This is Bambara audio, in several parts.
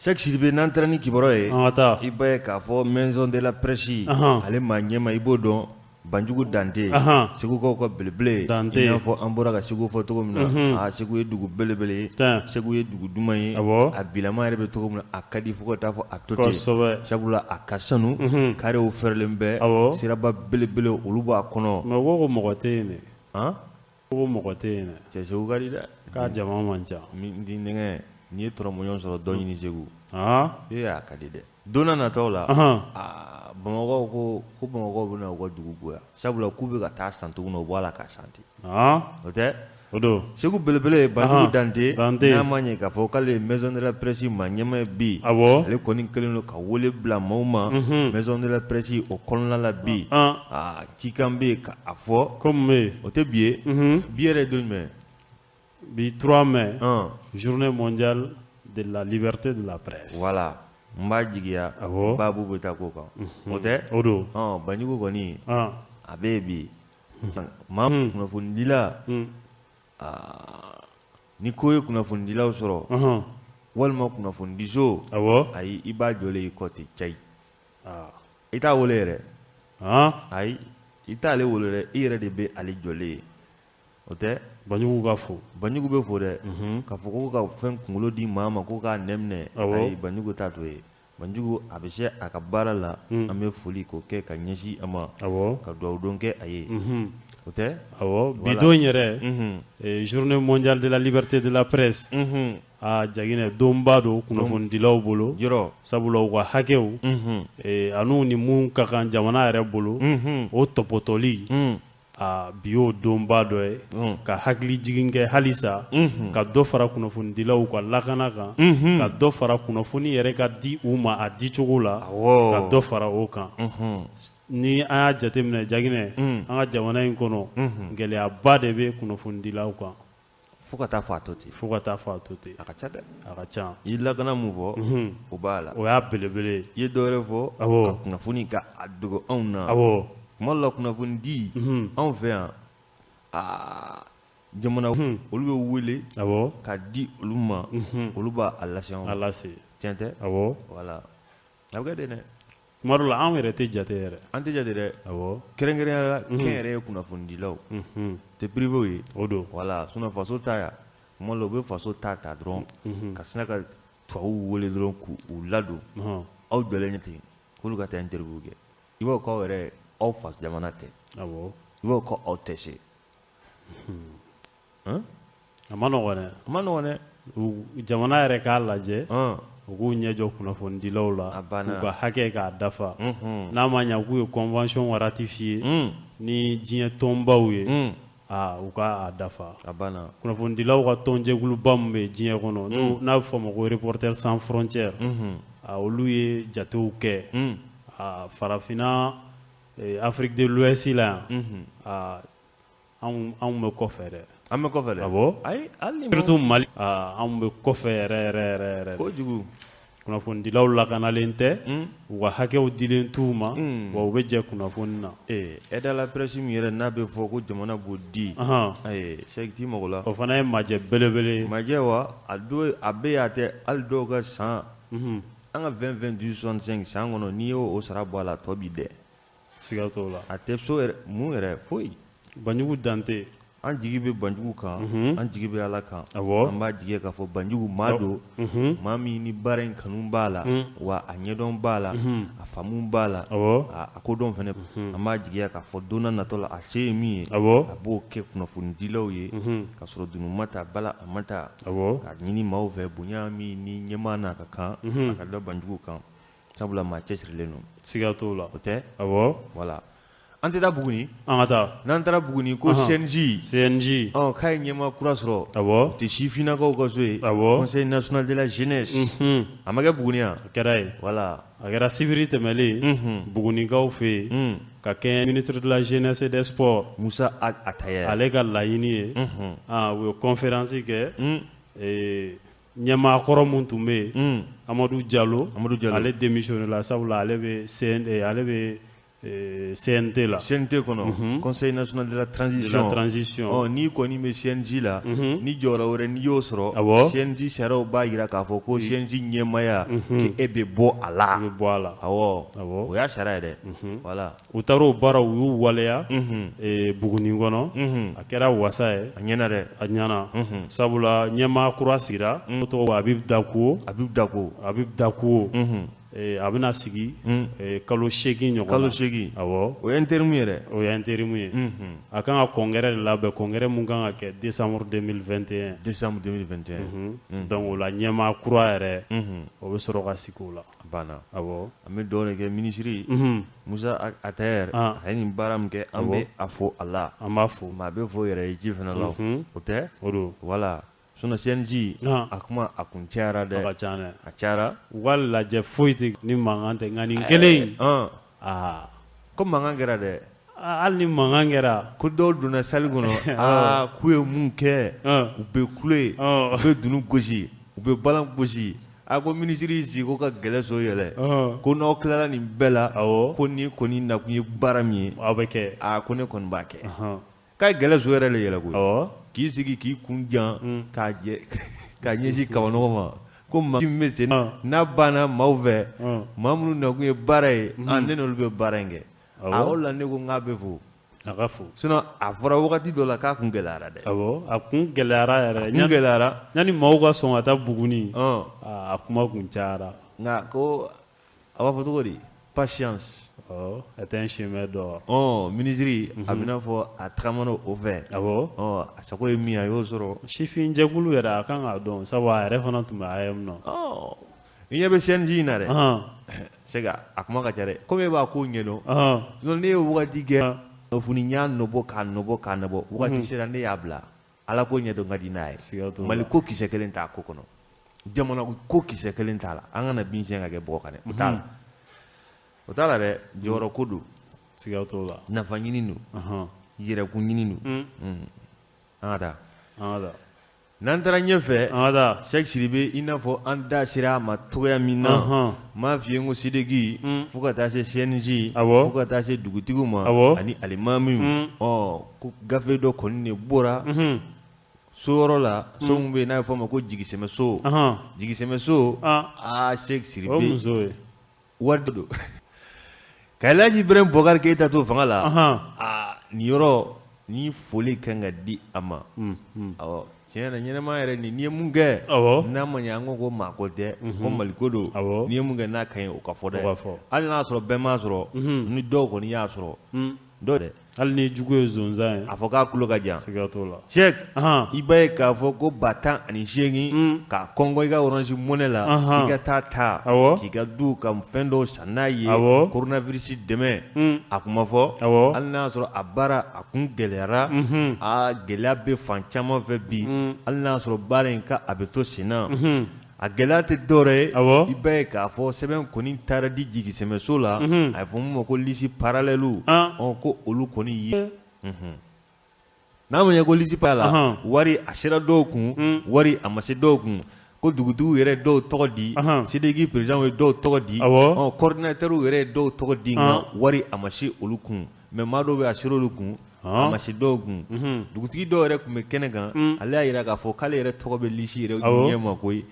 Sɛki Sidibe, n'an taara ni kibaruya ye, An ka taa. I b'a ye k'a fɔ maison de la presse, ale maa ɲɛmaa, i b'o dɔn, Banjugu Dante, Segukaw ka belebele, Dante. I n'a fɔ an bɔra ka Segu fɔ cogo min na, aa, Segu ye dugu belebele ye, Segu ye dugu duman ye, a bilama yɛrɛ bɛ cogo min na, a ka di fo ka taa fɔ a to ten, sabula a ka sanu, karew fɛrɛlen bɛ, siraba belebele olu b'a kɔnɔ. Mais ko mɔgɔ tɛ yen dɛ. Ko mɔgɔ tɛ yen dɛ. Cɛ, Segu ka di dɛ. K'a jama man ca. Nɛgɛ n'i ye tɔrɔmɔɲɔgɔn sɔrɔ dɔ ɲini Segu, ee, a ka di dɛ. Don nataw la, aa, Bamakɔ ko Bamakɔ bɛna u ka dugu goya, sabula k'u bɛ ka taa san cogo min na, u b'a la k'a san ten. O tɛ? O don. Segu belebele Banjugu Dante, n'a ma ɲɛ k'a fɔ k'ale ye maison de la presse maa ɲɛmaa ye bi, ale kɔni kɛlen don ka wele bila maaw ma maison de la presse o kɔnɔna la bi. Aa, cikan bɛ yen k'a fɔ. Ko mun bɛ yen? O tɛ bi ye. Bi yɛrɛ ye don jumɛn? Bi 3 mai, journée mondiale de la liberté de la presse. Voilà, n b'a jigiya baabu bɛ taa k'o kan, o tɛ? O don. Banjugu kɔni, a bɛ yen bi, maa kunnafonidila, aa, ni ko ye kunnafonidilaw sɔrɔ, walima kunnafonidiso, ayi, i b'a jɔlen i kɔ ten cayi, i t'a wele yɛrɛ, ayi, i t'ale wele dɛ, i yɛrɛ de bɛ ale jɔlen ye. O tɛ? Banjugu ka fo. Banjugu bɛ fo dɛ. Ka fɔ ko ka fɛn kunkolo di maa ma ko k'a nɛ minɛ, ayi, Banjugu t'a to ye. Banjugu a bɛ se a ka baara la, an bɛ foli k'o kɛ ka ɲɛsin a ma, ka dugawu don kɛ a ye. O tɛ? Awɔ, bi don yɛrɛ, journée mondiale de la liberté de la presse, aa, Jaginɛ, donba don kunnafonidilaw bolo, yɔrɔ sabula u ka hakɛw an'u ni mun ka kan jamana yɛrɛ bolo, o tɔpɔtɔli, aa, bi y'o donba dɔ ye, ka hakili jigin kɛ halisa, ka dɔ fara kunnafonidilaw ka lakana kan, ka dɔ fara kunnafoni yɛrɛ ka di u ma a dicogo la, ka dɔ fara o kan. Ni an y'a jateminɛ, Jaginɛ, an ka jamana in kɔnɔ, gɛlɛyaba de bɛ kunnafonidilaw kan. Fo ka taa fɔ a to ten. Fo ka taa fɔ a to ten. A ka ca dɛ. A ka ca. I ye lakana mun fɔ, o b'a la. O y'a belebele ye. I ye dɔ wɛrɛ fɔ, ka kunnafoni ka a dogo anw na. Tuma dɔ la kunnafoni di anw fɛ yan, aa, jamana olu bɛ wele ka di olu ma, olu b'a lase anw ma. A lase. Tiɲɛ tɛ? Voilà. A bɛ kɛ ten dɛ. Tuma dɔ la anw yɛrɛ tɛ jate yɛrɛ. An tɛ jate dɛ. Kɛrɛnkɛrɛnnenya la kɛnyɛrɛye kunnafonidilaw tɛ privéw ye. O don. Voilà, sinon faso ta yan, tuma dɔ la u bɛ faso ta ta dɔrɔn ka sina ka tubabuw wele dɔrɔn k'u ladon aw jɔlen ɲɛ ten k'olu ka taa interview kɛ. I b'a fɔ k'aw yɛrɛ, aw fa jamana tɛ. I b'a fɔ k'aw tɛ se. A ma nɔgɔn dɛ. A ma nɔgɔn dɛ. Jamana yɛrɛ k'a lajɛ, u k'u ɲɛ jɔ kunnafonidilaw la, A banna. k'u ka hakɛ k'a dafa. N'a ma ɲɛ k'u ye convention ratifiée ni diɲɛ tɔnbaw ye, aa, u k'a dafa. A banna. Kunnafonidilaw ka tɔnjɛkuluba min bɛ diɲɛ kɔnɔ, n'a bɛ fɔ o ma ko Reporters sans frontières, aa, olu ye jatew kɛ, aa, farafinna, Afrique de l'Ouest la yan, aa, anw bɛ kɔfɛ dɛ. An bɛ kɔfɛ dɛ. Awɔ. Ayi, hali ni surtout Mali, aa, anw bɛ kɔfɛ yɛrɛ yɛrɛ yɛrɛ yɛrɛ. Kojugu. Kunnafonidilaw lakanalen tɛ, u ka hakɛw dilen t'u ma, wa u bɛ jɛ kunnafoni na. Ee, aide à la presse min yɛrɛ n'a bɛ fɔ ko jamana b'o di. Ayi, Sɛki t'i mago la. O fana ye majɛ belebele ye. Majɛ wa, a don a bɛ yen, a tɛ hali dɔw ka san. An ka 20 20 18 65 san kɔnɔ, n'i y'o sara bɔ a la, a tɔ b'i dɛ. Siga t'o la. A tɛ so yɛrɛ, mun yɛrɛ, foyi. Banjugu Dante. An jigi bɛ Banjugu kan, an jigi bɛ Ala kan. An b'a jigi k'a fɔ Banjugu maa don, maa min ni baara in kanu b'a la, wa a ɲɛdɔn b'a la, a faamu b'a la, a kodɔn fana. An b'a jigiya k'a fɔ don natɔ la, a se ye min ye, a b'o kɛ kunnafonidilaw ye, ka sɔrɔ dunun ma ta bala a ma ta, ka ɲini maaw fɛ bonya min ni ɲɛmaa n'a ka kan, a ka da Banjugu kan, sabula maa cɛsirilen don. Siga t'o la. O tɛ? Voilà. An tɛ taa Buguni? An ka taa. N'an taara Buguni ko CNJ. CNJ. Ɔ, k'a ye ɲɛmaa kura sɔrɔ. O tɛ sifinnakaw ka so ye. Conseil national de la jeunesse. A ma kɛ Buguni yan? A kɛra yen. Voilà. A kɛra sibiri tɛmɛlen Bugunikaw fɛ yen, ka kɛɲɛ ministre de la jeunesse et des sports. Musa Ag Attaher. Ale ka laɲini ye. U ye conférence kɛ. Ɲɛmaa kɔrɔ min tun bɛ yen, Amadu Jalo. Amadu Jalo. Ale démissionné la, sabula ale bɛ CN, ale bɛ CNT la. CNT kɔnɔ, Conseil national de la transition. De la transition. Ɔ, n'i kɔni bɛ CNJ la, ni jɔyɔrɔ wɛrɛ n'i y'o sɔrɔ, CNJ sariyaw b'a jira k'a fɔ ko CNJ ɲɛmaaya k'e bɛ bɔ a la. I bɛ bɔ a la. Awɔ. O y'a sariya ye dɛ. Voilà. U taara o baaraw u y'u waleya Buguni kɔnɔ. A kɛra wasa ye. A ɲɛna dɛ. A ɲɛna. Sabula ɲɛmaa kura sigira. O tɔgɔ Habib Dakuwo. Habib Dakuwo. Habib Dakuwo. A bɛna sigi kalo 8 ɲɔgɔn. Kalo 8. Awɔ. O ye intérim ye dɛ. O ye intérim ye. A kan ka congrès de labɛn, congrès mun kan ka kɛ décembre 2021. Décembre 2021. Donc o la ɲɛmaa kura yɛrɛ, o bɛ sɔrɔ ka sigi o la. A banna. Awɔ. An bɛ dugawu de kɛ minisiri Musa Ataher, a ye nin baara min kɛ, an bɛ a fo a la. An b'a fo. Maa bɛ fo yɛrɛ ye ji fana la. O tɛ? O don. Voilà. Sinon CNJ a kuma a kun cayara dɛ. A ka ca dɛ. A cayara. U ka lajɛ foyi tɛ ni mankan tɛ, nka nin kelen in. Aa. Ko mankan kɛra dɛ. Hali ni mankan kɛra. Ko dɔw donna salle kɔnɔ, aa k'u ye mun kɛ, u bɛ kule, u bɛ dunun gosi, u bɛ balan gosi. A ko minisiri y'i sigi ko ka gɛlɛso yɛlɛ. Ko n'aw tilala nin bɛɛ la, ko ni kɔni nakun ye baara min ye, aw bɛ kɛ. Aa ko ne kɔni b'a kɛ. K'a ye gɛlɛso yɛrɛ de yɛlɛ koyi. K'i sigi k'i kun jan k'a ɲɛsin kabanɔgɔ ma ko maa min bɛ sen n'a banna maaw fɛ, maa minnu nakun ye baara ye, ne n'olu bɛ baara in kɛ. A o la ne ko n k'a bɛ fo. A ka fo. Sinon a fɔra wagati dɔ la k'a kun gɛlɛyara dɛ. Awɔ, a kun gɛlɛyara yɛrɛ. A kun gɛlɛyara. Yanni maaw ka sɔn ka taa Buguni, a kuma kun cayara. Nka ko a b'a fɔ cogo di? Patience. Est un chemin d'or. Minisiri a bɛna fɔ a tagamana o fɛ. Awɔ. A sago ye min ye a y'o sɔrɔ. Sifin jɛkulu yɛrɛ a kan k'a dɔn sabu a yɛrɛ fana tun bɛ AEM na. I ɲɛ bɛ CNJ in na dɛ. Sega a kuma ka ca dɛ. Komi e b'a ko ɲɛdɔn. Sinon ne ye wagati kɛ kunnafoni n y'a nɔbɔ k'a nɔbɔ k'a nɔbɔ wagati sera ne y'a bila. Ala ko ɲɛdɔn ka di n'a ye. Mali ko kisɛ kelen t'a ko kɔnɔ. Jamana ko kisɛ kelen t'a la. An kana bin siɲɛ ka kɛ bɔgɔ kan dɛ. O t'a la. O t'a la dɛ, jɔyɔrɔ ko don. Siga t'o la. Nafa ɲini don. Yɛrɛkun ɲini don. An ka taa. An ka taa. N'an taara ɲɛfɛ. An ka taa. Cheick Sidibe, i n'a fɔ an da sera a ma cogoya min na. N m'a f'i ye n ko SYDEC, fo ka taa se CNJ. Awɔ. Fo ka taa se dugutigiw ma. Awɔ. Ani alimamiw. Ɔ ko gafe dɔ kɔni de bɔra. So yɔrɔ la, so min bɛ yen n'a bɛ fɔ a ma ko jigisɛmɛso. Jigisɛmɛso. Aa Cheick Sidibe. O muso ye. Wari don. Ka Elhaji Ibrahim Boubacar Keita to fanga la, aa nin yɔrɔ ni foli kan ka di a ma. Awɔ, tiɲɛ na ɲɛnɛma yɛrɛ nin n'i ye mun kɛ, n'a ma ɲɛ an ko ko maa ko tɛ, ko Mali ko don, n'i ye mun kɛ n'a ka ɲi o ka fɔ dɛ. Hali n'a sɔrɔ bɛɛ m'a sɔrɔ, ni dɔw kɔni y'a sɔrɔ, dɔw dɛ. Hali ni jugu ye zonzan ye. A fɔ k'a tulo ka jan. Siga t'o la. Cheick, i b'a ye k'a fɔ ko 18,000 k'a kɔngɔ i ka Orange Money la, i ka taa ta, k'i ka du ka fɛn dɔw san n'a ye, coronavirus dɛmɛ, a kuma fɔ, hali n'a y'a sɔrɔ a baara a kun gɛlɛyara, a gɛlɛya bɛ fan caman fɛ bi, hali n'a y'a sɔrɔ baara in ka a bɛ to sen na. A gɛlɛya tɛ dɔwɛrɛ ye, i b'a ye k'a fɔ sɛbɛn kɔni taara di jigisɛmɛso la, a bɛ fɔ min ma ko liste parallèle, ko olu kɔni ye, n'a ma ɲɛ ko liste parallèle la, wari a sera dɔw kun, wari a ma se dɔw kun, ko dugutigiw yɛrɛ dɔw tɔgɔ di, SYDEC président ye dɔw tɔgɔ di, coordinateur yɛrɛ ye dɔw tɔgɔ di, nka wari a ma se olu kun, mais maa dɔw bɛ a sera olu kun, a ma se dɔw kun. Dugutigi dɔw yɛrɛ tun bɛ kɛnɛ kan, ale y'a jira k'a fɔ k'ale yɛrɛ tɔgɔ bɛ liste yɛrɛ ɲɛ ma koyi.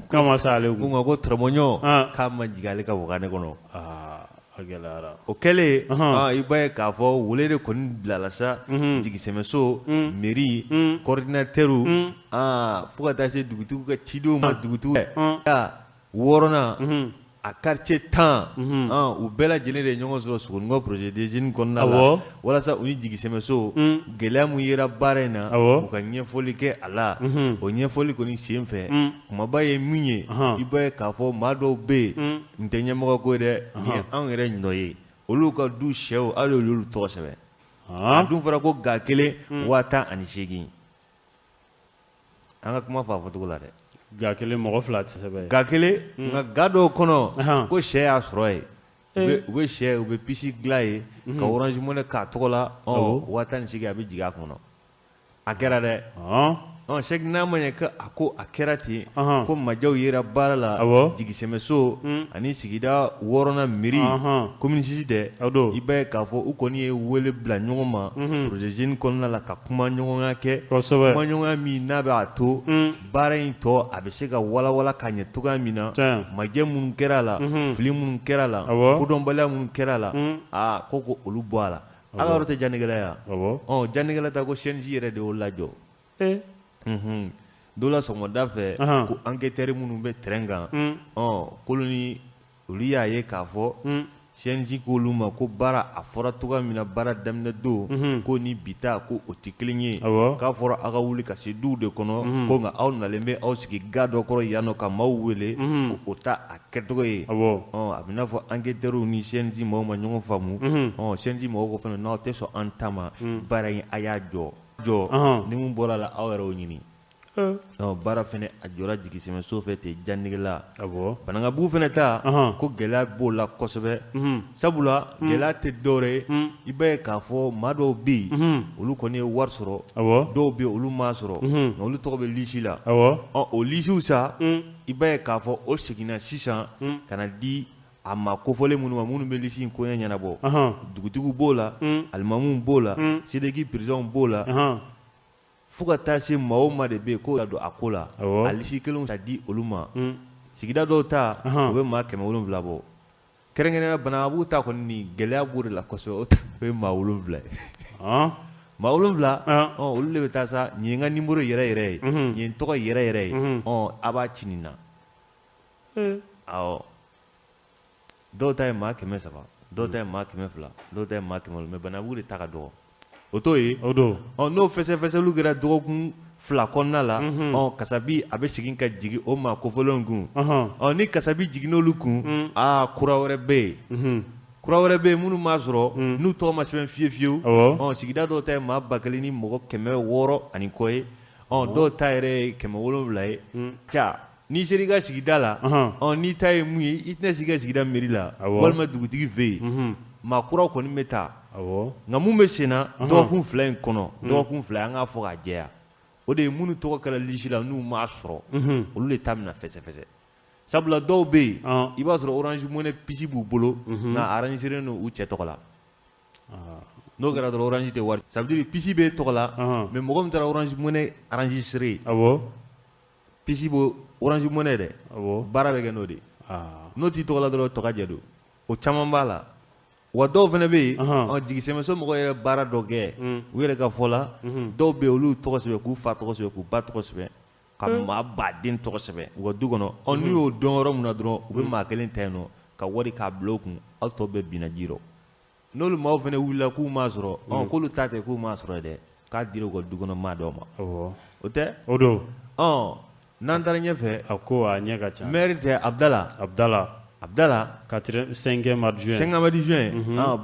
K'a ma se ale kun. Ko nka ko tɔrɔmɔɲɔ k'a ma jigin ale ka wagane kɔnɔ. A gɛlɛyara. O kɛlen, i b'a ye k'a fɔ wele de kɔni bilala sa, jigisɛmɛso, mairie, coordinateur, fo ka taa se dugutigiw ka cidenw ma, dugutigiw wɔɔrɔnan, a quartier 10, u bɛɛ lajɛlen de ye ɲɔgɔn sɔrɔ Sogonikɔ projet des jeunes kɔnɔna la, walasa u ni jigisɛmɛso gɛlɛya mun yera baara in na, u ka ɲɛfɔli kɛ a la. O ɲɛfɔli kɔni sen fɛ, kumaba ye min ye, i b'a ye k'a fɔ maa dɔw bɛ yen, n tɛ ɲɛmɔgɔ ko ye dɛ, nin ye anw yɛrɛ nɔ ye, olu ka du sɛw hali olu tɔgɔ sɛbɛn. A dun fɔra ko ga kelen 18,000. An ka kuma fɔ a fɔcogo la dɛ. Ga kelen mɔgɔ fila tɛ sɛbɛn. Ga kelen, nka ga dɔw kɔnɔ ko sɛ y'a sɔrɔ yen. U bɛ sɛ, u bɛ pisi dilan yen, ka Orange Money k'a tɔgɔ la, 18,000 a bɛ jigin a kɔnɔ. A kɛra dɛ. Sɛki n'a ma ɲɛ ko a ko a kɛra ten ko majɛw yera baara la jigisɛmɛso ani sigida wɔɔrɔnan mairie commune 6 dɛ i b'a ye k'a fɔ u kɔni ye wele bila ɲɔgɔn ma projet jeunes kɔnɔna la ka kuma ɲɔgɔnya kɛ kumaɲɔgɔnya min n'a b'a to baara in tɔ a bɛ se ka walawala ka ɲɛ cogoya min na majɛ minnu kɛra a la fili minnu kɛra a la kodɔnbaliya minnu kɛra a la aa ko ko olu bɔ a la ala yɔrɔ tɛ Janɛgɛla yan Janɛgɛla ta ko CNJ yɛrɛ de y'o lajɔ don la sɔgɔmada fɛ ko enquêteur minnu bɛ terrain kan k'olu ni olu y'a ye k'a fɔ CNJ k'olu ma ko baara a fɔra cogoya min na baara daminɛ don ko ni bi ta ko o tɛ kelen ye k'a fɔra aw ka wuli ka se duw de kɔnɔ ko nka aw nalen bɛ aw sigi ga dɔ kɔrɔ yan nɔ ka maaw wele ko o ta a kɛcogo ye a bɛ n'a fɔ enquêteurs ni CNJ maaw ma ɲɔgɔn faamu CNJ mɔgɔw ko fana n'aw tɛ sɔn an ta ma baara in a y'a jɔ jɔ ni mun bɔra la aw yɛrɛ o ɲini baara fana a jɔra jigisɛmɛso fɛ ten Janɛgɛla Banankabugu fana ta ko gɛlɛya b'o la kosɛbɛ sabula gɛlɛya tɛ dɔwɛrɛ ye i b'a ye k'a fɔ maa dɔw bɛ yen olu kɔni ye wari sɔrɔ dɔw bɛ yen olu m'a sɔrɔ nka olu tɔgɔ bɛ lisi la o lisiw sa i b'a ye k'a fɔ o seginna sisan ka na di a ma kofɔlen minnu ma minnu bɛ lisi in koɲɛ ɲɛnabɔ dugutigiw b'o la alimamuw b'o la SEDEC présidentw b'o la fo ka taa se maa o maa de bɛ yen k'o ka don a ko la a lisi kelenw ta di olu ma sigida dɔw ta u bɛ maa 700 bɔ kɛrɛnkɛrɛnnenya Banankabugu ta kɔni nin gɛlɛya b'o de la kosɛbɛ o ta ye maa 7 ye maa 7 olu de bɛ taa sa nin ye n ka numéro yɛrɛ yɛrɛ ye nin ye n tɔgɔ yɛrɛ yɛrɛ ye a b'a ci nin na awɔ dɔw ta ye maa 300 dɔw ta ye maa 200 dɔw ta ye maa 500 mais Banankabugu de ta ka dɔgɔ o t'o ye o don n'o fɛsɛfɛsɛliw kɛra dɔgɔkun 2 kɔnɔna la kasabi a bɛ segin ka jigin o maa kofɔlenw kun ni kasabi jiginn'olu kun aa kura wɛrɛ bɛ yen kura wɛrɛ bɛ yen minnu m'a sɔrɔ n'u tɔgɔ ma sɛbɛn fiye fiyewu sigida dɔw ta ye maa 1000 ni mɔgɔ 600 ani kɔ ye dɔw ta yɛrɛ ye 700 ye ca n'i sera i ka sigida la n'i ta ye mun ye i tɛna sigi i ka sigida mairie la walima dugutigi fɛ yen maa kuraw kɔni bɛ taa nka mun bɛ sen na dɔgɔkun 2 in kɔnɔ dɔgɔkun 2 an k'a fɔ k'a jɛya o de ye minnu tɔgɔ kɛra lisi la n'u m'a sɔrɔ olu de ta bɛna fɛsɛfɛsɛ sabula dɔw bɛ yen i b'a sɔrɔ Orange Money puce b'u bolo nka a enregistré don u cɛ tɔgɔ la n'o kɛra dɔrɔn Orange tɛ wari ça veut dire puce b'e tɔgɔ la mais mɔgɔ min taara Orange Money enregistré puce b'o Orange Money dɛ baara bɛ kɛ n'o de n'o t'i tɔgɔ la dɔrɔn tɔgɔ jɛ don o caman b'a la wa dɔw fana bɛ yen jigisɛmɛso mɔgɔw yɛrɛ baara dɔ kɛ u yɛrɛ ka fɔ la dɔw bɛ yen olu tɔgɔ sɛbɛn k'u fa tɔgɔ sɛbɛn k'u ba tɔgɔ sɛbɛn ka maa baden tɔgɔ sɛbɛn u ka du kɔnɔ n'u y'o dɔn yɔrɔ min na dɔrɔn u bɛ maa kelen ta yen nɔ ka wari k'a bila o kun aw tɔ bɛɛ binna ji rɔ n'olu maaw fana wulila k'u m'a sɔrɔ k'olu ta tɛ k'u m'a sɔrɔ dɛ k'a dira u ka du kɔnɔ maa dɔw ma o tɛ o don n'an taara ɲɛfɛ a ko a ɲɛ ka ca maire tɛ Abdala Abdala 5e adjoint 5e adjoint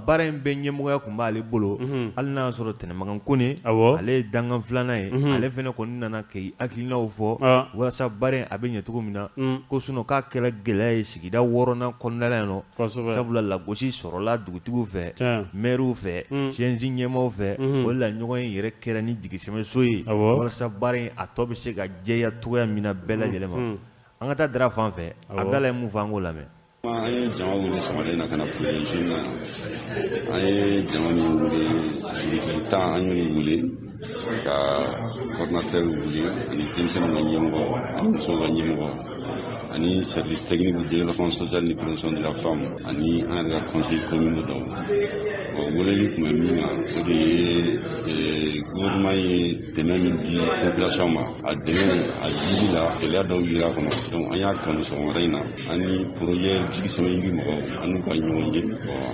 baara in bɛɛ ɲɛmɔgɔya tun b'ale bolo hali n'a y'a sɔrɔ Tɛnɛmagan Kone ale ye dankan filanan ye ale fana kɔni nana k'i hakilinaw fɔ walasa baara in a bɛ ɲɛ cogo min na ko sinon k'a kɛra gɛlɛya ye sigida wɔɔrɔnan kɔnɔna la yan nɔ sabula lagosi sɔrɔla dugutigiw fɛ maires fɛ CNJ ɲɛmaaw fɛ o la ɲɔgɔn ye yɛrɛ kɛra ni jigisɛmɛso ye walasa baara in a tɔ bɛ se ka jɛya cogoya min na bɛɛ lajɛlen ma an ka taa Dara fan fɛ Abdala ye mun fɔ an k'o lamɛn. An ye jama wele sɔgɔmada in na ka na projet jeune na an ye jama min wele sigifɛn 10 an y'olu wele ka coordinateur wele ani denmisɛnninw ka ɲɛmɔgɔ ani musow ka ɲɛmɔgɔ ani service technique du développement social ni promotion de la femme ani an yɛrɛ ka conseil communaux dɔw weleli tun bɛ min kan o de ye gouvernement ye dɛmɛ min di population ma a dɛmɛ a dili la gɛlɛya dɔw yira a kɔnɔ donc an y'a kanu sɔgɔmada in na ani projet jigi sɛmɛ yiri mɔgɔw an n'u ka ɲɔgɔn ye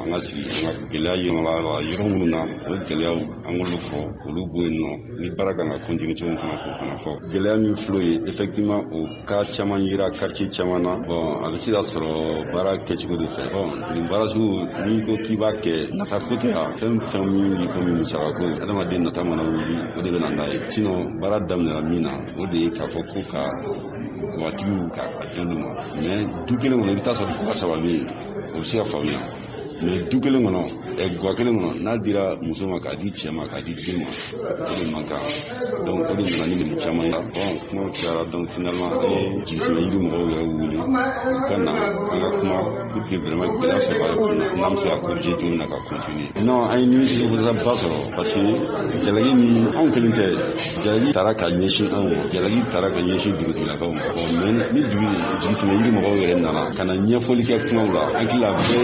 an ka sigi an ka gɛlɛya yɔrɔ yɔrɔ minnu na o gɛlɛyaw an k'olu fɔ k'olu bɔ yen nɔ ni baara kan ka continuer cogo min fana k'o fana fɔ gɛlɛya min filɛ ye effectivement o cas caman yira quartier caman na bon a bɛ se ka sɔrɔ baara kɛcogo de fɛ bon nin baara sugu n'i ko k'i b'a kɛ nata ko tɛ yan fɛn fɛn min b'i komi musakako adamaden nata mana wuli o de bɛ na n'a ye sinon baara daminɛra min na o de ye k'a fɔ ko ka gawatigiw ka a d'olu ma mais du kelen kɔnɔ i bɛ taa sɔrɔ ga 3 bɛ yen o bɛ se ka faamuya. Mais du kelen kɔnɔ, ga kelen kɔnɔ, n'a dira muso ma k'a di cɛ ma k'a di den ma, o de man kan. Donc o de nana ni nin caman ye. Bon, kuma cayara. Donc finalement an ye jigisɛmɛ yiri mɔgɔw yɛrɛ wele u ka na an ka kuma pour que vraiment gɛlɛya sɔrɔ a kun na, n'an bɛ se ka corriger cogo min na ka continuer. Non, an ye nimisiwasaba sɔrɔ parce que jalaki ni anw kelen tɛ, jalaki taara ka ɲɛsin anw ma, jalaki taara ka ɲɛsin dugutigilakaw ma. Bon, mais ni dugu jigisɛmɛ yiri mɔgɔw yɛrɛ nana ka na ɲɛfɔli kɛ kumaw la, an hakili la bɛɛ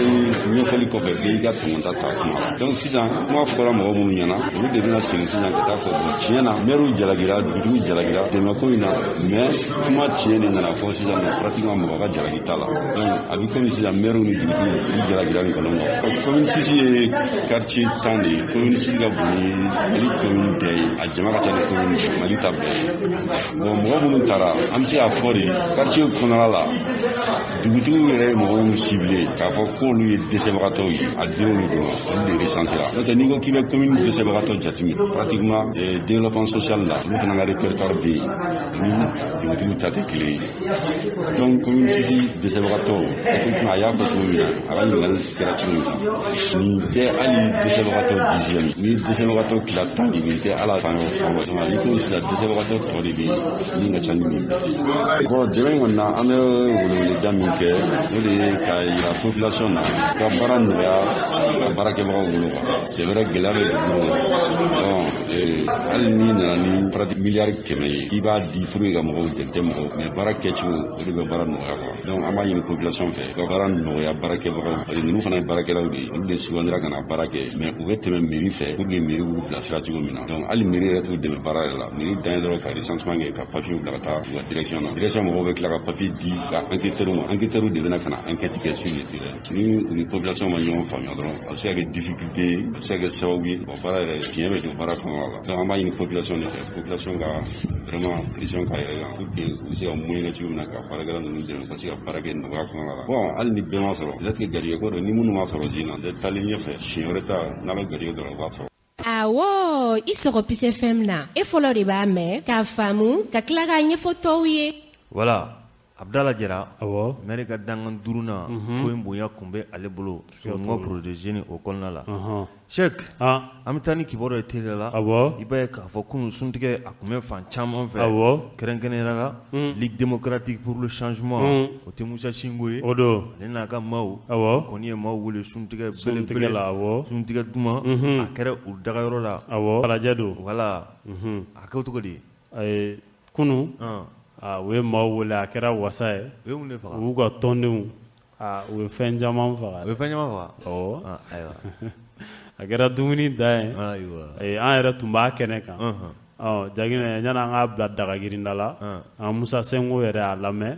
ye ɲɛfɔli kɔfɛ, bɛɛ y'i ka tɔmɔta ta kuma la. Donc sisan kuma fɔra mɔgɔ minnu ɲɛna, olu de bɛna segin sisan ka taa fɔ bon, tiɲɛ na mɛriw jalakira, dugutigiw jalakira dɛmɛko in na, mais kuma tiɲɛ de nana fɔ sisan nɔ, pratiquement mɔgɔ ka jalaki t'a la. Donc a bɛ komi sisan mɛriw ni dugutigiw u jalakira nkalon kan. Commune 6 ye quartier 10 de ye. Commune 6 ka bon ni Mali commune bɛɛ ye, a jama ka ca ni commune Mali ta bɛɛ ye. Bon, mɔgɔ minnu taara, an bɛ se k'a fɔ de quartier kɔnɔna la, dugutigiw yɛrɛ ye mɔgɔw minnu ciblé k'a fɔ k'olu ye dɛsɛbagatɔw ye, a dir'olu de ma, olu de recensé la. N'o tɛ, n'i ko k'i bɛ commune dɛsɛbagatɔ jateminɛ, pratiquement développement social la, olu fana ka répertoire bɛ yen ni dugutigiw ta tɛ kelen ye. Donc commune 6 dɛsɛbagatɔw, effectivement, a y'a fɔ cogo min na, a ka ɲininkali kɛra cogo min na, nin tɛ hali dɛsɛbagatɔ dixième. Ni dɛsɛbagatɔ tila 10 ye, nin tɛ ala fan yɔrɔ fan wɛrɛ. I ko sisan dɛsɛbagatɔ tɔ de bɛ yen min ka ca ni nin bɛɛ. Bon, dɛmɛ in kɔni na, an bɛ weleweleda min kɛ, o de ye k'a yira population na ka baara nɔgɔya a baarakɛbagaw bolo quoi. C'est vrai, gɛlɛya bɛ dugu kɔnɔ. Bon, hali n'i nana ni pratique miliyari 100 ye k'i b'a di pour que ka mɔgɔw dɛmɛ, tɛ mɔgɔw, mais baara kɛcogo, o de bɛ baara nɔgɔya quoi. Donc an b'a ɲini population fɛ ka baara nɔgɔya baarakɛbagaw, parce que ninnu fana ye baarakɛlaw de ye, olu de sugandira ka na baara kɛ, mais u bɛ tɛmɛ mairie fɛ pour que mairie b'u bilasira cogo min na. Donc hali mairie yɛrɛ t'u dɛmɛ baara yɛrɛ la. Mairie dan ye dɔrɔn ka recensement kɛ, ka papier bila ka taa u ka direction na. Direction mɔgɔw bɛ tila ka papier di ka enquêteur ma, enquêteur de bɛna ka na enquête kɛ sur le terrain. Ni u ni population ma ɲɔgɔn faamuya dɔrɔn, a bɛ se ka kɛ difficulté ye, a bɛ se ka kɛ sababu ye, bon, baara yɛrɛ fiɲɛ bɛ don baara kɔnɔna la. Donc an b'a ɲini population de fɛ, population ka vraiment pression k'a yɛrɛ kan pour que u bɛ se ka moyen kɛ cogo min na ka baarakɛla ninnu dɛmɛ u ka se ka baara kɛ nɔgɔya kɔnɔna la. Bon, hali ni bɛɛ ma sɔrɔ, peut-être que garijɛgɛ ko don, ni minnu ma sɔrɔ ji na taalen ɲɛfɛ, siɲɛ wɛrɛ ta n'a bɛ garijɛgɛ dɔrɔn, u b'a sɔrɔ. Awɔ, i sɔgɔ Peace FM na, e fɔlɔ de b'a mɛn k'a faamu ka tila k'a ɲɛfɔ tɔw ye. Voilà, Abdala Jara. Awɔ. Maire ka dangan duurunan ko in bonya kun bɛ ale bolo Solongo projet o kɔnɔna la. Cheikh, an bɛ taa ni kibaru ye teliya la. I b'a ye k'a fɔ kunun suntigɛ a kun bɛ fan caman fɛ, kɛrɛnkɛrɛnnenya la Ligue démocratique pour le changement, o tɛ Musa Sinko ye. O don. Ale n'a ka maaw kɔni ye maaw wele suntigɛ suntigɛ la. Awɔ. Suntigɛ duman a kɛra u dagayɔrɔ la. Awɔ, falajɛ don. Voilà, a kɛra cogo di? Kunun u ye maaw wele, a kɛra wasa ye. U ye mun de faga? U y'u ka tɔndenw, u ye fɛn caman faga. U ye fɛn caman faga. Awɔ. Ayiwa. A kɛra dumuni dan ye. Ayiwa. An yɛrɛ tun b'a kɛnɛ kan. Jaginɛ, yanni an k'a bila dagagirinda la, an Musa Senko yɛrɛ y'a lamɛn,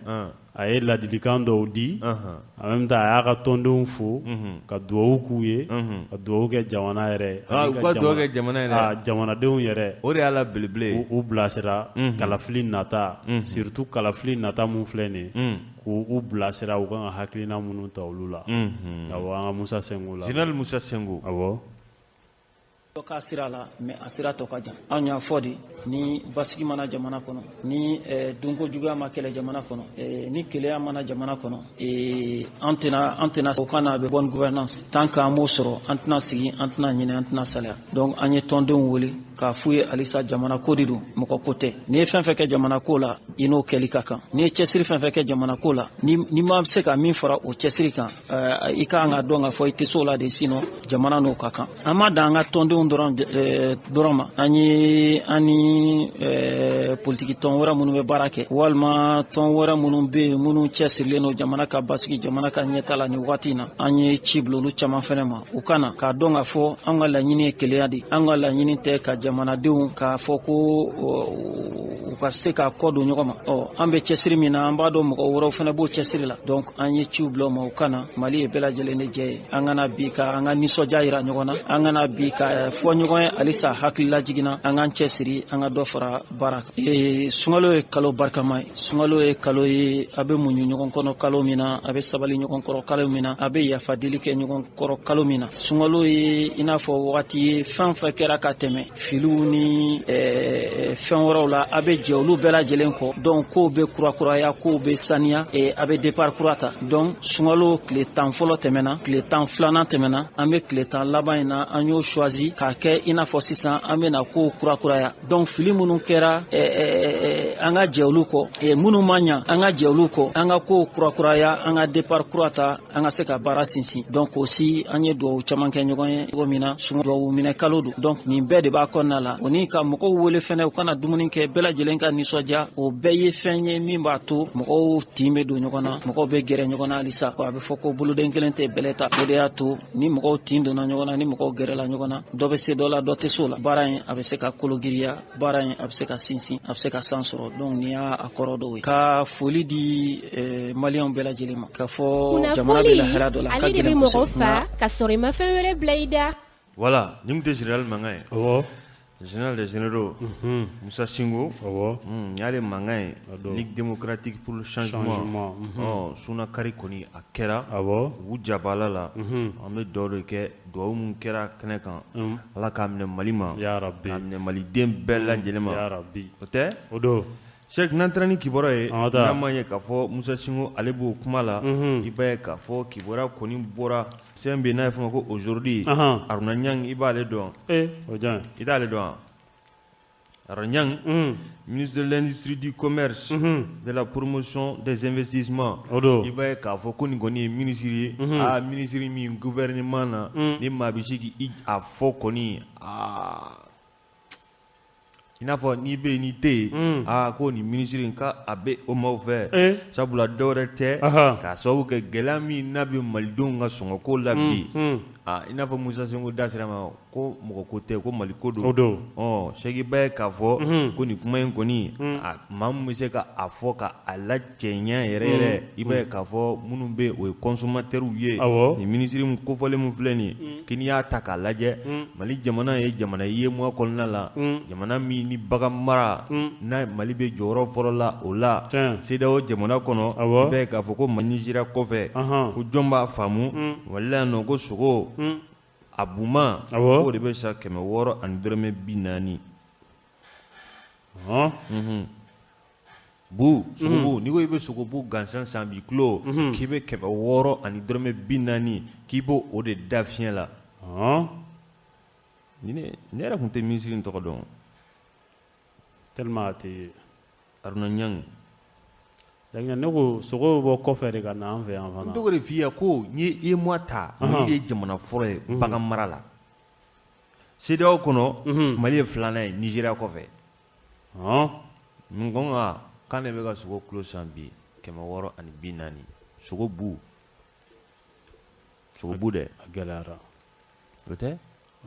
a ye ladilikan dɔw di. En même temps, a y'a ka tɔndenw fo ka dugawu k'u ye, ka dugawu kɛ jamana yɛrɛ ye. U ka dugawu kɛ jamana yɛrɛ. Jamanadenw yɛrɛ. O de y'a la belebele ye. U bilasira kalafili nata, surtout kalafili nata mun filɛ nin ye, k'u bilasira u kan ka hakilina minnu ta olu la. Awɔ, an ka Musa Senko la. Général Musa Senko. Awɔ. Dɔ k'a sira la, mais a sira tɔ ka jan. Anw y'a fɔ de, ni basigi mana jamana kɔnɔ, ni dunko juguya ma kɛlɛ jamana kɔnɔ, ni keleya mana jamana kɔnɔ, an tɛna o kana bɛ bonne gouvernance, tant que an m'o sɔrɔ, an tɛna sigi, an tɛna ɲinɛ, an tɛna salaya. Donc an ye tɔndenw wele k'a f'u ye halisa, jamana ko de don, mɔgɔ ko tɛ. N'i ye fɛn fɛn kɛ jamana ko la, i n'o kɛli ka kan. N'i ye cɛsiri fɛn fɛn kɛ jamana ko la, ni ma se ka min fara o cɛsiri kan, i ka kan ka dɔn k'a fɔ i tɛ se o la de, sinon jamana n'o ka kan. An ma dan an ka tɔndenw dɔrɔn ma, an ye an ni politiki tɔn wɛrɛ minnu bɛ baara kɛ, walima tɔn wɛrɛ minnu bɛ yen minnu cɛsirilen don jamana ka basigi, jamana ka ɲɛta la nin waati in na, an ye ci bila olu caman fɛnɛ ma, u ka na k'a dɔn k'a fɔ an ka laɲini ye keleya de. An ka laɲini tɛ ka jamanadenw k'a fɔ ko u ka se k'a kɔ don ɲɔgɔn ma. Ɔ, an bɛ cɛsiri min na, an b'a dɔn mɔgɔ wɛrɛw fana b'o cɛsiri la. Donc an ye ciw bila u ma, u ka na. Mali ye bɛɛ lajɛlen de jɛ ye. An kana bi ka an ka nisɔndiya yira ɲɔgɔn na, an kana bi ka fɔ ɲɔgɔn ye halisa hakilila jiginna, an k'an cɛsiri, an ka dɔ fara baara kan. Sunkalo ye kalo barikama ye. Sunkalo ye kalo ye a bɛ muɲu ɲɔgɔn kɔnɔ kalo min na, a bɛ sabali ɲɔgɔn kɔrɔ kalo min na, a bɛ yafa deli kɛ ɲɔgɔn kɔrɔ kalo min na. Sunkalo ye i n'a fɔ wagati ye, fɛn fɛn kɛra ka tɛmɛ filiw. filiw ni fɛn wɛrɛw la, a bɛ jɛ olu bɛɛ lajɛlen kɔ. Donc kow bɛ kurakuraya, kow bɛ saniya, a bɛ départ kura ta. Donc sunkalo tile 10 fɔlɔ tɛmɛna, tile 12nan tɛmɛna, an bɛ tile 10 laban in na, an y'o choisi k'a kɛ i n'a fɔ sisan an bɛna kow kurakuraya. Donc fili minnu kɛra, an ka jɛ olu kɔ, minnu ma ɲa, an ka jɛ olu kɔ, an ka kow kurakuraya, an ka départ kura ta, an ka se ka baara sinsin. Donc aussi an ye duwawu caman kɛ ɲɔgɔn ye cogo min na, duwawu minɛ kalo don. Donc nin bɛɛ de b'a kɔnɔna la. O ni ka mɔgɔw wele fɛnɛ, u kana dumuni kɛ, bɛɛ lajɛlen ka nisɔndiya, o bɛɛ ye fɛn ye min b'a to mɔgɔw tin bɛ don ɲɔgɔn na, mɔgɔw bɛ gɛrɛ ɲɔgɔn na halisa. A bɛ fɔ ko boloden kelen tɛ bɛlɛ ta. O de y'a to ni mɔgɔw tin donna ɲɔgɔn na, ni mɔgɔw gɛrɛla ɲɔgɔn na, dɔ bɛ se dɔ la, dɔ tɛ se o la. Baara in a bɛ se ka kologiriya, baara in a bɛ se ka sinsin, a bɛ se ka san sɔrɔ. Donc nin y'a kɔrɔ dɔw ye. Ka foli di maliyɛnw bɛɛ lajɛlen ma, k'a fɔ jamana bɛ lahala dɔ la, a ka gɛlɛn kosɛbɛ. Ka sɔrɔ i ma fɛn wɛrɛ bila i da. Voilà, nin tun tɛ général mankan ye. Awɔ. Général des généraux. Musa Singo. Awɔ. Nin y'ale mankan ye. Ligue démocratique pour le changement. Ɔ sunakari kɔni a kɛra. Awɔ. U jabala la. An bɛ dugawu de kɛ, dugawu min kɛra kɛnɛ kan. Ala k'a minɛ Mali ma. Ya Rabbi. K'a minɛ maliden bɛɛ lajɛlen ma. Ya Rabbi. O tɛ? O don. Cheikh, n'an taara ni kibaruya ye, n'a ma ɲɛ k'a fɔ Musa Singo ale b'o kuma la, i b'a ye k'a fɔ kibaruya kɔni bɔra sɛbɛn bɛ yen n'a ye fɔ ma ko aujourd'hui. Aruna Ɲang, i b'ale dɔn? O jɔn? I t'ale dɔn wa? Aruna Ɲang, ministre de l'Industrie, du Commerce, de la Promotion des Investissements. O don. I b'a ye k'a fɔ ko nin kɔni ye ministre ye, aa ministre min gouvernement na, ni maa bɛ se k'i a fɔ kɔni, aa i n'a fɔ n'i bɛ yen n'i tɛ yen, aa ko nin ministre in k'a bɛ o maaw fɛ, sabula dɔwɛrɛ tɛ, k'a sababu kɛ gɛlɛya min n'a bɛ malidenw ka sɔngɔko la bi, aa i n'a fɔ Musa Sinko da sera ma ko mɔgɔ ko tɛ, ko Mali ko don. O don. Ɔ Cheikh, i b'a ye k'a fɔ ko nin kuma in kɔni, a maa min bɛ se ka a fɔ ka a lacɛɲɛ yɛrɛ yɛrɛ, i b'a ye k'a fɔ minnu bɛ yen o ye consommateurs ye. Awɔ. Nin ministre min kofɔlen min filɛ nin ye, k'i n'i y'a ta k'a lajɛ, Mali jamana ye jamana ye UEMOA kɔnɔna la, jamana min ni bagan mara n'a Mali bɛ jɔyɔrɔ fɔlɔ la o la, CEDEAO jamana kɔnɔ. Awɔ. I b'a ye k'a fɔ ko Nizeriya kɔfɛ, ko jɔn b'a faamu Mali la yan nɔ, ko sogo a buma, Awɔ. o de bɛ san 640. Bu sogobu, n'i ko i bɛ sogobu gansan san bi kilo, k'i bɛ 640, k'i b'o o de da fiɲɛ la. Ne yɛrɛ tun tɛ ministre in tɔgɔ dɔn. Tellement a tɛ ye. Aruna Ɲang. Ne ko sogo bɛ bɔ kɔfɛ de ka na an fɛ yan fana. N tɔgɔ de f'i ye ko n'i ye UEMOA ta, Mali de ye jamana fɔlɔ ye bagan mara la. CEDEAO kɔnɔ, Mali ye filanan ye Nizeriya kɔfɛ. Mun ko nka k'an de bɛ ka sogo kilo san bi 640, sogo bu. Sogo bu dɛ. A gɛlɛyara. O tɛ?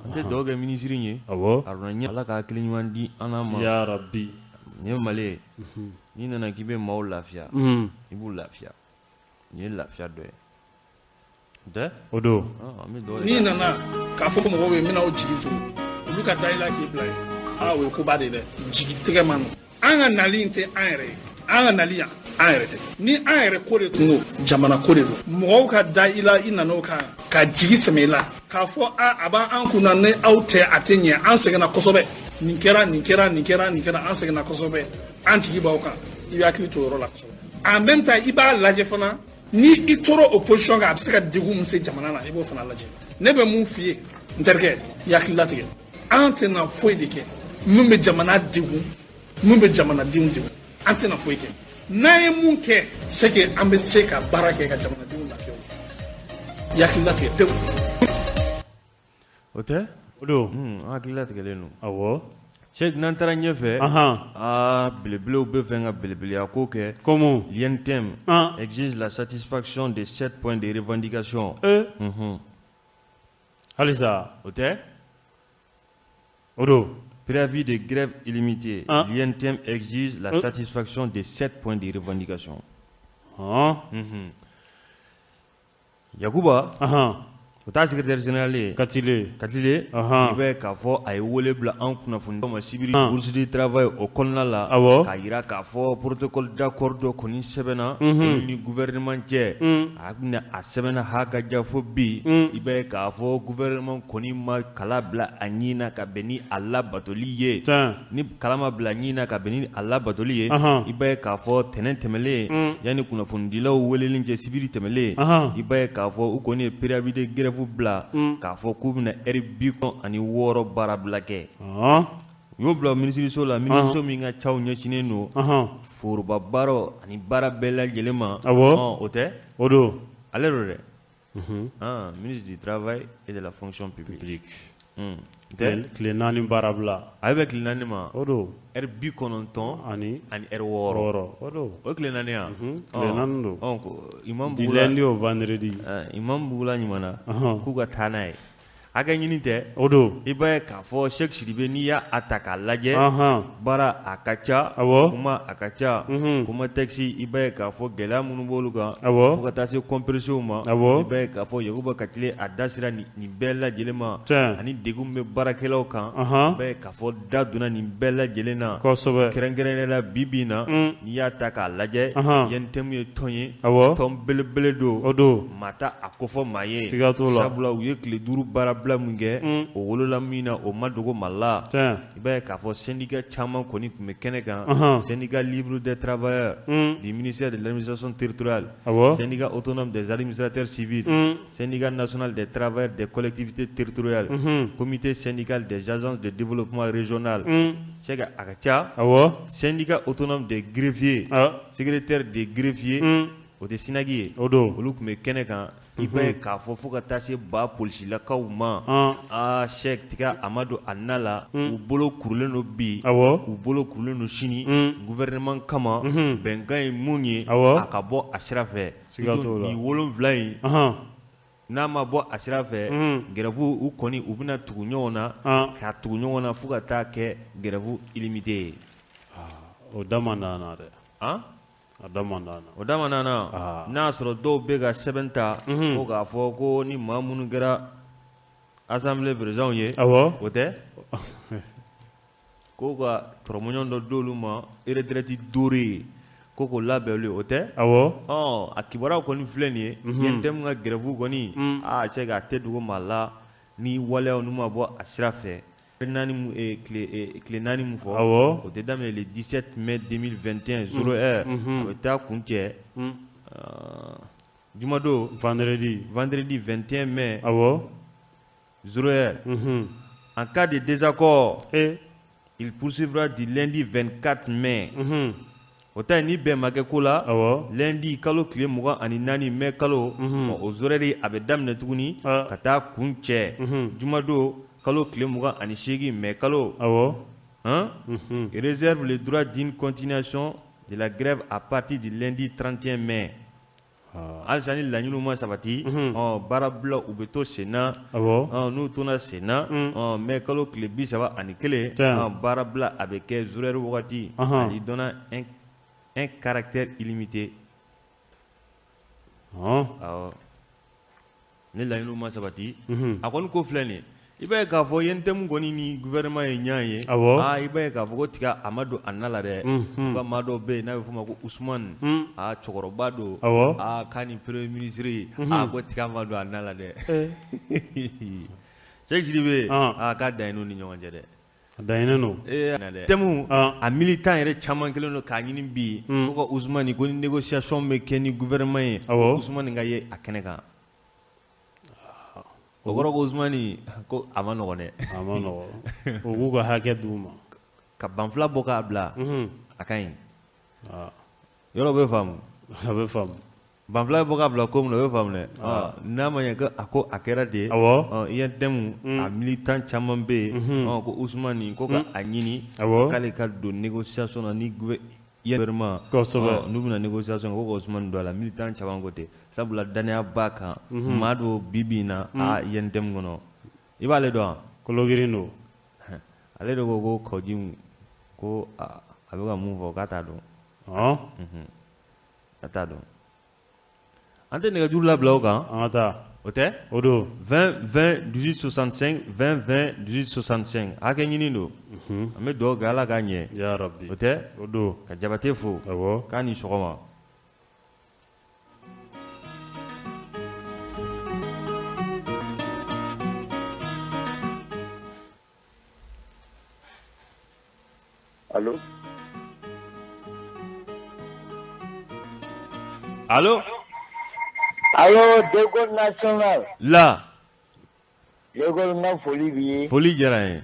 An tɛ dugawu kɛ ministre in ye. Awɔ. Aruna Ɲang, Ala ka hakili ɲuman di an n'a ma. Ya Rabbi. Nin ye Mali ye. N'i nana k'i bɛ maaw lafiya, i b'u lafiya. Nin ye lafiya dɔ ye. O tɛ? O don. N'i nana k'a fɔ mɔgɔw ye n bɛna aw jigi tugu, olu ka da i la k'i bila yen, aa o ye koba de ye dɛ. Jigi tigɛ man nɔgɔn. An ka nali in tɛ an yɛrɛ ye, an ka nali yan an yɛrɛ tɛ. Ni an yɛrɛ ko de tun don, jamana ko de don. Mɔgɔw ka da i la, i nana o kan ka jigi sɛmɛ i la k'a fɔ a b'an kunna ni aw tɛ a tɛ ɲɛ, an sɛgɛnna kosɛbɛ, nin kɛra nin kɛra nin kɛra nin kɛra, an sɛgɛnna kosɛbɛ, an jigi b'aw kan. I bɛ hakili to o yɔrɔ la kosɛbɛ. En même temps i b'a lajɛ fana, ni i tora o position kan, a bɛ se ka degun min se jamana na, i b'o fana lajɛ. Ne bɛ mun f'i ye n terikɛ, i hakili latigɛ. An tɛna foyi de kɛ min bɛ jamana degun, min bɛ jamanadenw degun, an tɛna foyi kɛ. N'an ye mun kɛ, c'est que an bɛ se ka baara kɛ ka jamanadenw lafiya. I hakili latigɛ pewu. O tɛ? O don. An hakili latigɛlen don. Awɔ. Cheikh, n'an taara ɲɛfɛ, aa belebelew bɛ fɛ ka belebeleya ko kɛ. Comment? L'UNTM exige la satisfaction de 7 points de revendication. Halisa. O tɛ? O don. Préavis de grève illimité. L'UNTM exige la satisfaction de 7 points de revendication. Yakuba. O O t'a secrétaire général ye. Katile. Katile. I b'a ye k'a fɔ a ye wele bila an kunnafoni ma sibiri bourse du travail o kɔnɔna la. Awɔ. K'a jira k'a fɔ protocole d'accord dɔ kɔni sɛbɛnna. Olu ni gouvernement cɛ. A bɛna a sɛbɛnna ha ka ja fo bi. I b'a ye k'a fɔ gouvernement kɔni ma kala bila a ɲin na ka bɛn ni a labatoli ye. Ni kala ma bila ɲin na ka bɛn ni a labatoli ye. I b'a ye k'a fɔ tɛnɛn tɛmɛlen. Yanni kunnafonidilaw weleli cɛ sibiri tɛmɛlen. I b'a ye k'a fɔ u kɔni ye préavis de grève bila k'a fɔ k'u bɛna heure 96 baarabila kɛ. U y'o bila minisiriso la, minisiriso min ka caw ɲɛsinnen don foroba baaraw ani baara bɛɛ lajɛlen ma. Awɔ. O tɛ? O don. Ale don dɛ. Ministre du travail et de la fonction publique. Tile 4 baarabila. A bɛ bɛn tile 4 ma. O don. Heure 90 ani heure 6. O don. O tile 4 ya? Tile 4 don. Imam Du lundi au vendredi. Imam Bugula ɲuman k'u ka taa n'a ye. Hakɛ ɲini tɛ. O don. I b'a ye k'a fɔ Cheick Sidibe n'i y'a ta k'a lajɛ. Baara a ka ca. Awɔ. Kuma a ka ca. Kuma texte i b'a ye k'a fɔ gɛlɛya minnu b'olu kan. Awɔ. Fo ka taa se compressés ma. Awɔ. I b'a ye k'a fɔ Yakuba Katile a da sera nin bɛɛ lajɛlen ma. Ani degun min bɛ baarakɛlaw kan. I b'a ye k'a fɔ da donna nin bɛɛ lajɛlen na. Kosɛbɛ. Kɛrɛnkɛrɛnnenya la bi bi in na. N'i y'a ta k'a lajɛ. UNTM ye tɔn ye. Awɔ. Tɔn belebele don. O don. Maa t'a a kofɔ maa ye. Siga t'o la. Sabula u ye tile 5 baara bila min kɛ o wolola min na o ma dogo Mali la. I b'a ye k'a fɔ syndicat caman kɔni tun bɛ kɛnɛ kan. Syndicat libre des travailleurs du ministère de l'administration territoriale. Awɔ. Syndicat autonome des administrateurs civils. Syndicat national des travailleurs des collectivités territoriales. Comité syndical des agences de développement régional. Cheikh a ka ca. Awɔ. Syndicat autonome des greffiers. Secrétaire des greffiers. O tɛ SYNAG ye. O don. Olu tun bɛ kɛnɛ kan. I b'a ye k'a fɔ fo ka taa se ba polisilakaw ma. Aa Cheikh tiga a ma don a na la. U bolo kurulen don bi. Awɔ. U bolo kurulen don sini. Gouvernement kama. Bɛnkan ye mun ye. Awɔ. A ka bɔ a sira fɛ. Siga t'o la. Nin 7 in. N'a ma bɔ a sira fɛ. Grève u kɔni u bɛna tugu ɲɔgɔn na. Ka tugu ɲɔgɔn na fo ka taa kɛ grève illimité ye. O da man d'an na dɛ. A da man d'an na. O da man d'an na. N'a y'a sɔrɔ dɔw bɛ ka sɛbɛn ta. Ko k'a fɔ ko ni maa minnu kɛra assemblée président ye. Awɔ. O tɛ? Ko ka tɔrɔmɔɲɔgɔn dɔ d'olu ma retraite dorée ko k'o labɛn olu ye o tɛ? Awɔ. A kibaruyaw kɔni filɛ nin ye. UNTM ka grève kɔni. Aa Cheikh a tɛ dogo maa la ni waleyaw n'u ma bɔ a sira fɛ. Tile 4 min fɔ. Awɔ. O tɛ daminɛ le 17 mai 2021 0 heure. A bɛ taa kun cɛ. Jumadon. Vendredi. Vendredi 21 mai. Awɔ. 0 heure. En cas de désaccord. Il poursuivra du lundi 24 mai. O ta ni bɛn ma kɛ ko la. Awɔ. Lundi kalo tile 24 mai kalo. O 0 heure a bɛ daminɛ tuguni. Ka taa kun cɛ. Jumadon. Kalo tile 28 mai kalo. Awɔ. Réserve le droit d'une continuation de la grève à partir du lundi 31 mai. Halisa ni laɲiniw ma sabati. Baarabila u bɛ to sen na. Awɔ. N'u tora sen na. Mai kalo tile 31. Baarabila a bɛ kɛ 0 heure wagati. Il donne un caractère illimité. Awɔ. Ni laɲiniw ma sabati. A kɔni ko filɛ nin ye. I b'a ye k'a fɔ UNTM kɔni ni gouvernement ye ɲɔgɔn ye. Awɔ. I b'a ye k'a fɔ ko tiga a ma don a na la dɛ. U ka maa dɔw bɛ yen n'a bɛ f'o ma ko Usumani. Aa cɛkɔrɔba don. Awɔ. Aa k'a ni premier ministre. Aa ko tiga ma don a na la dɛ. Cheick Sidibe. Aa k'a dan n'u ni ɲɔgɔn cɛ dɛ. A daɲini don. UNTM a militant yɛrɛ caman kɛlen don k'a ɲini bi. Ko ka Usumani ko ni négociation bɛ kɛ ni gouvernement ye. Awɔ. Usumani ka ye a kɛnɛ kan. O kɔrɔ ko Usumani ko a ma nɔgɔn dɛ. A ma nɔgɔn. O k'u ka hakɛ d'u ma. Ka banfula bɔ k'a bila. A ka ɲi. Yɔrɔ bɛ faamu. A bɛ faamu. Banfula bɔ k'a bila ko min na o bɛ faamu dɛ. N'a ma ɲɛ ko a ko a kɛra de. Awɔ. UNTM a militant caman bɛ yen. Ko Usumani ko ka a ɲini. Awɔ. K'ale ka don négociation na ni gouvernement. Kosɛbɛ. N'u bɛna négociation ko ka Usumani don a la militant caman ko ten. Sabula danaya b'a kan. Maa dɔw bi bi in na a UNTM kɔnɔ. I b'ale dɔn wa? Kologirin don. Ale de ko ko Kɔji ko a bɛ ka mun fɔ k'a t'a dɔn. A t'a dɔn. An tɛ nɛgɛjuru labila o kan. An ka taa. O tɛ? O don. 20 20 18 65 20 20 18 65 hakɛ ɲini don. An bɛ dugawu kɛ Ala k'a ɲɛ. Ya Rabbi. O tɛ? O don. Ka Jabate fo. Awɔ. K'a ni sɔgɔma. Allô? Allô? Allô, De Gaulle National. La. De Gaulle n ka foli b'i ye. Foli diyara n ye.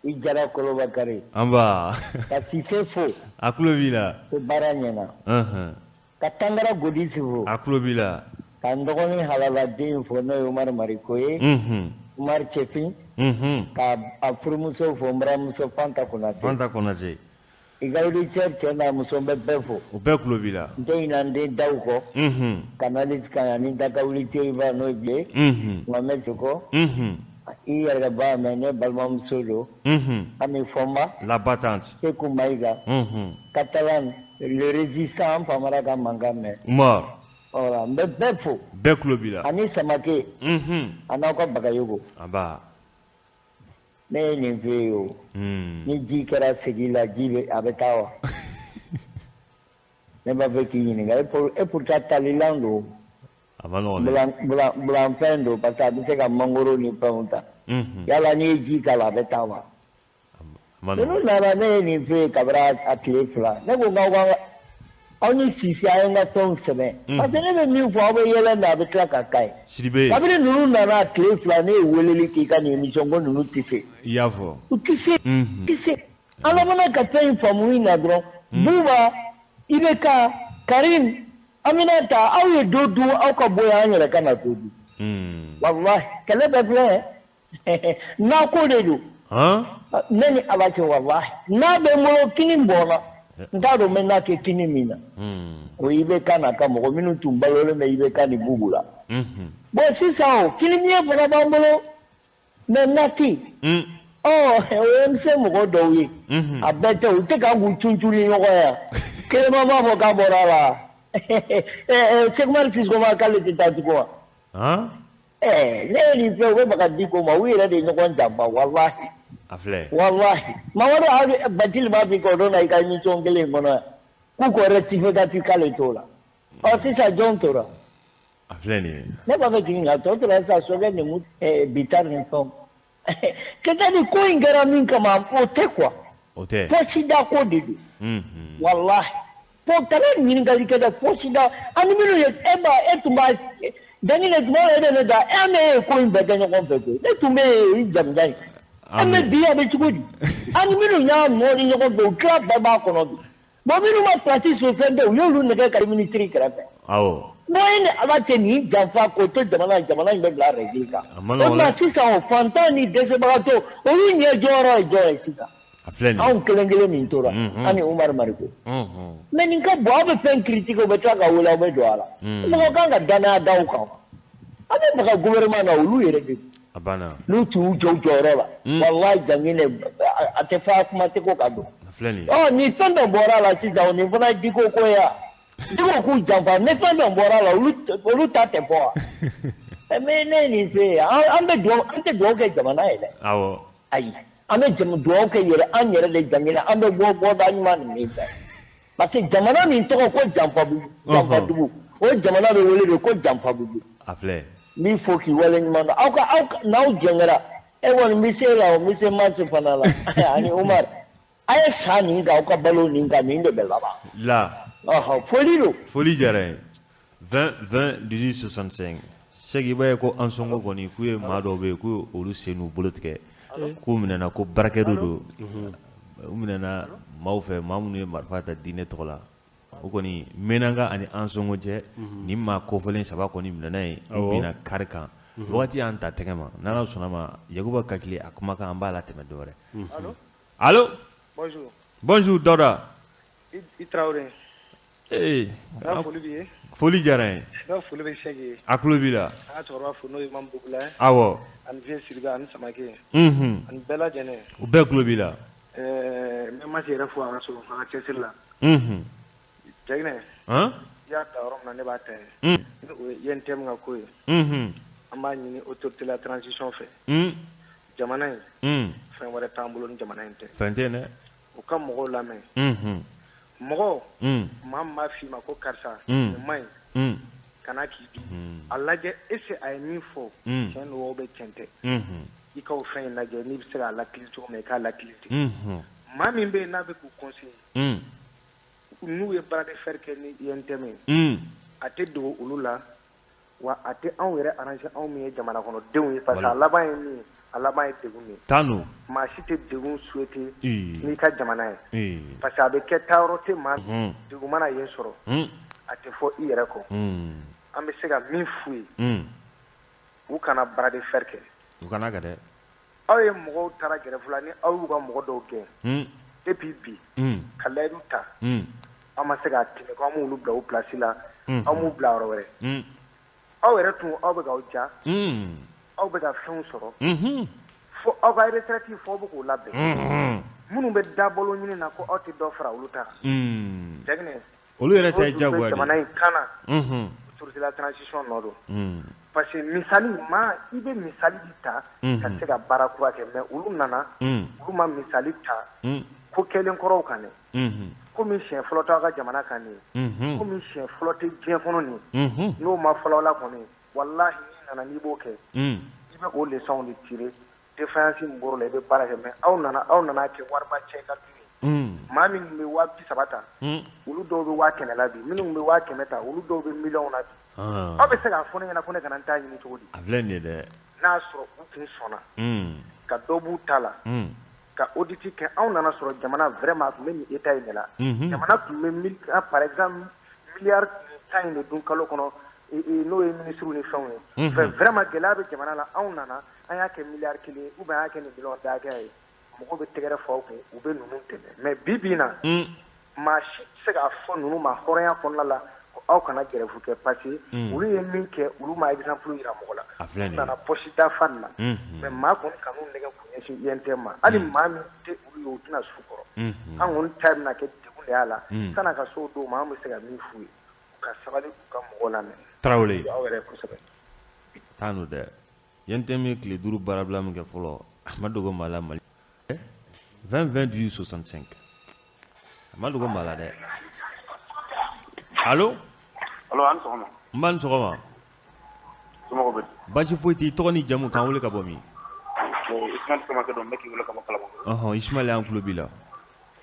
I Jara Kolobakari. Anba. Ka Sise fo. A tulo b'i la. Ko baara ɲɛna. Unhun. Ka Tangara Godisi fo. A tulo b'i la. Ka n dɔgɔnin halaladen fo n'o ye Umaru Mariko ye. Unhun. Umaru Cɛfin. Unhun. Ka a furumuso fo n buramuso Fanta Konate. Fanta Konate. I ka auditeur cɛ n'a muso n bɛ bɛɛ fo. U bɛɛ tulo b'i la. N tɛ ɲinɛ n den daw kɔ. Unhun. Canaliste kan ani Daka auditeur ba n'o ye Biye. Unhun. Mohamed Soko. Unhun. I yɛrɛ b'a mɛn ne balimamuso don. Unhun. Ami Fɔnba. La battante. Seku Mayiga. Unhun. Catalan le résistant an famara ka mankan mɛn. Umar. Voilà n bɛ bɛɛ fo. Bɛɛ tulo b'i la. Ani Samake. Unhun. A n'aw ka Bagayogo. Anba. Ne ye nin f'e ye o. Ni ji kɛra segi la ji bɛ a bɛ taa wa? Ne b'a fɛ k'i ɲininka et pourtant talilan don. A ma nɔgɔn dɛ. Bulanfɛn don parce que a bɛ se ka mangoro ni fɛnw ta. Yala n'i ye ji k'a la a bɛ taa wa? Ninnu nana ne ye nin f'e ye kabini a tile 2 ne ko k'aw ka aw ni Sise a ye n ka fɛnw sɛbɛn. Parce que ne bɛ min fɔ aw bɛ yɛlɛ na a bɛ tila ka k'a ye. Sidibe. Kabini ninnu nana a tile 2 ne ye weleli k'i ka nin émission ko ninnu tɛ se. I y'a fɔ. U tɛ se. U tɛ se. An labanna ka fɛn in faamu in na dɔrɔn. Buba IBK Karim Aminata aw ye do dun aw ka bɔ yan an yɛrɛ ka na do dun. Walahi kɛlɛ bɛɛ filɛ n'a ko de don. Ne ni Ala cɛ walahi n'a bɛ n bolo kini bɔnna. N t'a dɔn n bɛ n'a kɛ kini min na. O IBK n'a ka mɔgɔ minnu tun balolen bɛ IBK ni Bubu la. Bon sisan o kini miɲɛ fana b'an bolo mais na tɛ yen. Ɔ o ye MC mɔgɔ dɔw ye. A bɛɛ tɛ u tɛ kan k'u cuncun ni ɲɔgɔn ye. Kéléma b'a fɔ k'a bɔra a la. Cheick Oumar Sissoko ma k'ale tɛ taa tugun wa? Ne ye nin fɛn u bɛ baga Dicko ma u yɛrɛ de ye ɲɔgɔn janfa walahi. A filɛ. Walahi Mamadu Bacili b'a f'i ka o don na i ka émission kelen in kɔnɔ yan k'u ko rectificatif k'ale t'o la ɔ sisan jɔn tora. A filɛ nin ye. Ne b'a fɛ k'i ɲininka tɔ tora sisan Sokɛ ni Bittar ni fɛnw c'est à dire ko in kɛra min kama o tɛ quoi. O tɛ. Poche da ko de don. Walahi kana ɲininkali kɛ dɛ poche da ani minnu ye e ba e tun b'a Janginɛ tuma dɔ e bɛ ne da e ne ye ko in bɛɛ kɛ ɲɔgɔn fɛ koyi ne tun bɛ yen i jamujan ye. An bɛ bi a bɛ cogo di ani minnu y'a nɔɔni ɲɔgɔn fɛ u tila bɛɛ b'a kɔnɔ bi bon minnu ma place sɔrɔ fɛn bɛɛ u y'olu nɛgɛ ka minisiri kɛrɛfɛ. Awɔ. Bon e ni Ala cɛ nin janfa k'o to jamana in bɛ bila règle kan. O tuma sisan o fantan ni dɛsɛbagatɔ olu ɲɛ jɔyɔrɔ ye jɔn ye sisan. A filɛ nin ye. Anw kelen kelen min tora ani Umaru Mariko. Mais nin ka bon aw bɛ fɛn critiquer u bɛ tila ka wele aw bɛ don a la. Mɔgɔ kan ka danaya da aw kan. An bɛ baga gouvernement na olu yɛrɛ de. A banna. N'u tun y'u jɔ u jɔyɔrɔ la. Walahi Janginɛ a tɛ fɔ a kuma tɛ ko ka don. A filɛ nin ye. Ɔ ni fɛn dɔ bɔra a la sisan nin fana ye Dicko ko ye wa? Dicko k'u janfa ni fɛn dɔ bɔra a la olu ta tɛ bɔ wa? Mais ne ye nin f'e ye an bɛ dugawu an tɛ dugawu kɛ jamana ye dɛ. Awɔ. Ayi an bɛ dugawu kɛ yɛrɛ an yɛrɛ de Janginɛ an bɛ bɔ bɔda ɲuman nin fɛ. Parce que jamana min tɔgɔ ko janfabugu janfadugu o jamana bɛ wele de ko janfabugu. A filɛ. N b'i fo k'i waleɲuman dɔn aw ka aw n'aw jɛngɛra e kɔni n bɛ se la o n bɛ se Masi fana la ani Umaru a ye sa nin kan aw ka balo nin kan nin de bɛ laban. La. Ɔhɔn foli don. Foli diyara n ye 20 20 18 65 Sɛki i b'a ye ko Ansɔngo kɔni k'u ye maa dɔw bɛ yen k'u ye olu sen n'u bolo tigɛ k'u minɛna ko baarakɛdon don u minɛna maaw fɛ maa minnu ye marifa ta diinɛ tɔgɔ la. O kɔni Menaka ani Ansɔngo cɛ nin maa kofɔlen 3 kɔni minɛna yen u binna kari kan wagati y'an ta tɛgɛ ma n'Ala sɔnna ma Yakuba Kakile a kumakan an b'a latɛmɛ dɔ wɛrɛ. Allo. Bonjour. Bonjour Dawuda. I Tarawele. Ee. N ka foli b'i ye. Foli diyara n ye. N ka foli bɛ Sɛki ye. A tulo b'i la. An ka cɛkɔrɔba fo n'o ye Mamu Bugula ye. Awɔ. Ani Vieux Sidibe ani Samake. Ani bɛɛ lajɛlen. U bɛɛ tulo b'i la. N bɛ Masi yɛrɛ fo a ka so a ka cɛsiri la. Jaginɛ. Han? I y'a ta yɔrɔ min na, ne b'a ta yen. Ni o ye UNTM ka ko ye. An b'a ɲini autorité la transition fɛ. Jamana in, fɛn wɛrɛ t'an bolo ni jamana in tɛ. Fɛn tɛ dɛ. U ka mɔgɔw lamɛn. Mɔgɔ, maa min b'a f'i ma ko karisa, nin man ɲi. Kana k'i dun. A lajɛ est ce que a ye min fɔ, tiɲɛ don ou bien tiɲɛ tɛ. I ka o fɛn in lajɛ, n'i bɛ se k'a lakili cogo min na, i k'a lakili ten. Maa min bɛ yen n'a bɛ k'u conseiller, n'u ye bras de fer kɛ ni UNTM ye, a tɛ dogo olu la, wa a tɛ anw yɛrɛ arranger, anw min ye jamana kɔnɔdenw ye, parce que a laban ye min ye, a laban ye degun de ye. Tanu. Maa si tɛ degun souhaiter n'i ka jamana ye, parce que a bɛ kɛ taayɔrɔ tɛ maa, degun mana yen sɔrɔ, a tɛ fɔ i yɛrɛ kɔ. An bɛ se ka min f'u ye, u kana bras de fer kɛ. U kana kɛ dɛ. Aw ye mɔgɔw taara grève la, ni aw y'u ka mɔgɔ dɔw gɛn depuis bi, ka layidu ta, an ma se k'a tɛmɛ ko an m'olu bila o place la, an m'u bila yɔrɔ wɛrɛ. Aw yɛrɛ tun, aw bɛ k'aw ja, aw bɛ ka fɛnw sɔrɔ, fo aw ka retraite, fo aw bɛ k'o labɛn. Minnu bɛ dabalo ɲini na, ko aw tɛ dɔ fara olu ta kan. Jaginɛ, olu yɛrɛ ta ye diyagoya de ye. Jamana in kana autorité la transition nɔ don. Parce que misali, maa i bɛ misali de ta ka se ka baara kura kɛ, mais olu nana, olu ma misali ta ko kɛlen kɔrɔw kan dɛ. Komi siɲɛ fɔlɔ t'aw ka jamana kan nin ye, komi siɲɛ fɔlɔ tɛ diɲɛ kɔnɔ nin ye, n'o ma fɔlɔ la kɔni, walahi n'i nana n'i b'o kɛ, i bɛ o leçon de tirer, défaillance min bɔr'o la, i bɛ baara kɛ. Mais aw nana, aw nana kɛ wariba cɛ ka dun ye. Maa min bɛ 30 000 ta, olu dɔw bɛ 100 000 la bi, minnu bɛ 100 000 ta, olu dɔw bɛ miliyɔn na bi. Aw bɛ se k'a fɔ ne ɲɛna ko ne kana n ta ɲini cogo di? A filɛ nin ye dɛ. N'a sɔrɔ u tun sɔnna ka dɔ b'u ta la, ka audit kɛ, anw nana sɔrɔ jamana vraiment a tun bɛ nin état in de la. Jamana tun bɛ, par exemple, miliyari 10 in de dun kalo kɔnɔ, n'o ye ministres ni fɛnw ye. Vraiment gɛlɛya bɛ jamana la, anw nana an y'a kɛ miliyari 1 ye ou bien an y'a kɛ nin miliyɔn da hakɛya ye. Mɔgɔw bɛ tɛgɛrɛ fɔ aw kun, u bɛ ninnu dɛmɛ. Mais bi bi in na, maa si tɛ se k'a fɔ ninnu ma hɔrɔnya kɔnɔna la ko aw kana grève kɛ, parce que olu ye min kɛ, olu ma exemple yira mɔgɔ la. U nana poche dafa nin na, mais maa kɔni kan'u nɛgɛ k'u ɲɛsin UNTM ma. Hali maa min tɛ olu ye, u tɛna s'u kɔrɔ. An kɔni ta bɛna kɛ degun de y'a la. San'a ka se o don ma, an bɛ se ka min f'u ye, u ka sabali, u ka mɔgɔw lamɛn. Tarawele. Aw yɛrɛ kosɛbɛ. Tanu dɛ. UNTM ye tile 5 baarabila min kɛ fɔlɔ, a ma dogo maa la Mali. 20 28 65. A ma dogo maa la dɛ. Allo? Allo, an sɔgɔma. N ba, ni sɔgɔma. Somɔgɔw bɛ di? Baasi foyi tɛ. Tɔgɔ ni jamu, k'an wele ka bɔ min? Ismaël Samake don, n bɛ k'i wele ka bɔ Kalabankɔrɔ. Ɔhɔn, Ismaël, an tulo b'i la.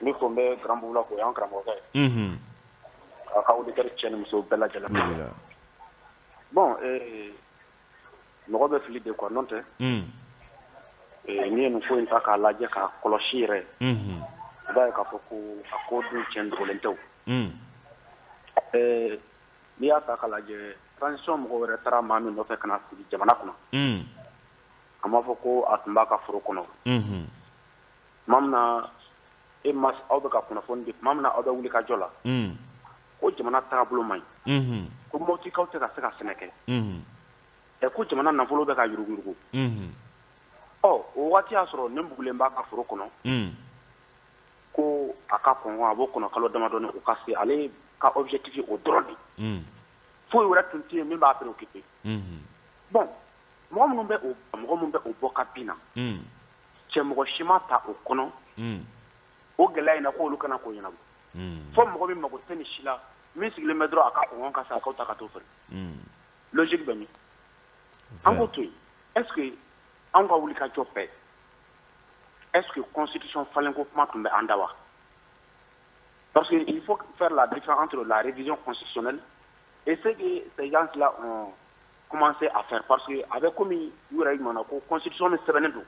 N bɛ fo, n bɛ Grand Boubou la fo, o y'an karamɔgɔkɛ ye. K'a ka auditeur cɛ ni muso bɛɛ lajɛlen. Tulo b'i la. Bon, mɔgɔ bɛ fili de quoi, n'o tɛ, n'i ye nin ko in ta k'a lajɛ k'a kɔlɔsi yɛrɛ, i b'a ye k'a fɔ ko a ko dun tiɲɛ dogolen tɛ o. N'i y'a ta k'a lajɛ, transition mɔgɔ wɛrɛ taara maa min nɔfɛ ka na sigi jamana kɔnɔ, a m'a fɔ ko a tun b'a ka foro kɔnɔ. Tuma min na e ma, aw bɛ ka kunnafoni di, tuma min na aw bɛ wuli ka jɔ la, ko jamana taabolo man ɲi, ko Moptikaw tɛ ka se ka sɛnɛ kɛ, ko jamana nafolo bɛ ka yuruguyurugu. Ɔ, o waati y'a sɔrɔ nin bugulen b'a ka foro kɔnɔ, ko a ka kɔngɔ, a b'o kɔnɔ kalo damadɔni, o ka se ale ka objectif o dɔrɔn de, foyi wɛrɛ tun tɛ yen min b'a préoccupé. Bon, mɔgɔ minnu bɛ o, mɔgɔ minnu bɛ o bɔ ka bin na, cɛ mɔgɔ si ma ta o kɔnɔ o gɛlɛya in na k'olu kana k'o ɲɛnabɔ. Fo mɔgɔ min mago tɛ nin si la, min sigilen bɛ dɔrɔn a ka kɔngɔ ka sa, a k'aw ta ka t'o feere. Logique bɛ min? An k'o to yen. Est ce que anw ka wuli ka jɔ bɛɛ, est ce que constitution falenko kuma tun bɛ an da wa? Parce que il faut faire la différence entre la révision constitutionnelle et ce que ces gens-là ont commencé à faire, parce que a bɛ komi u yɛrɛ ɲuman ko constitution min sɛbɛnnen don,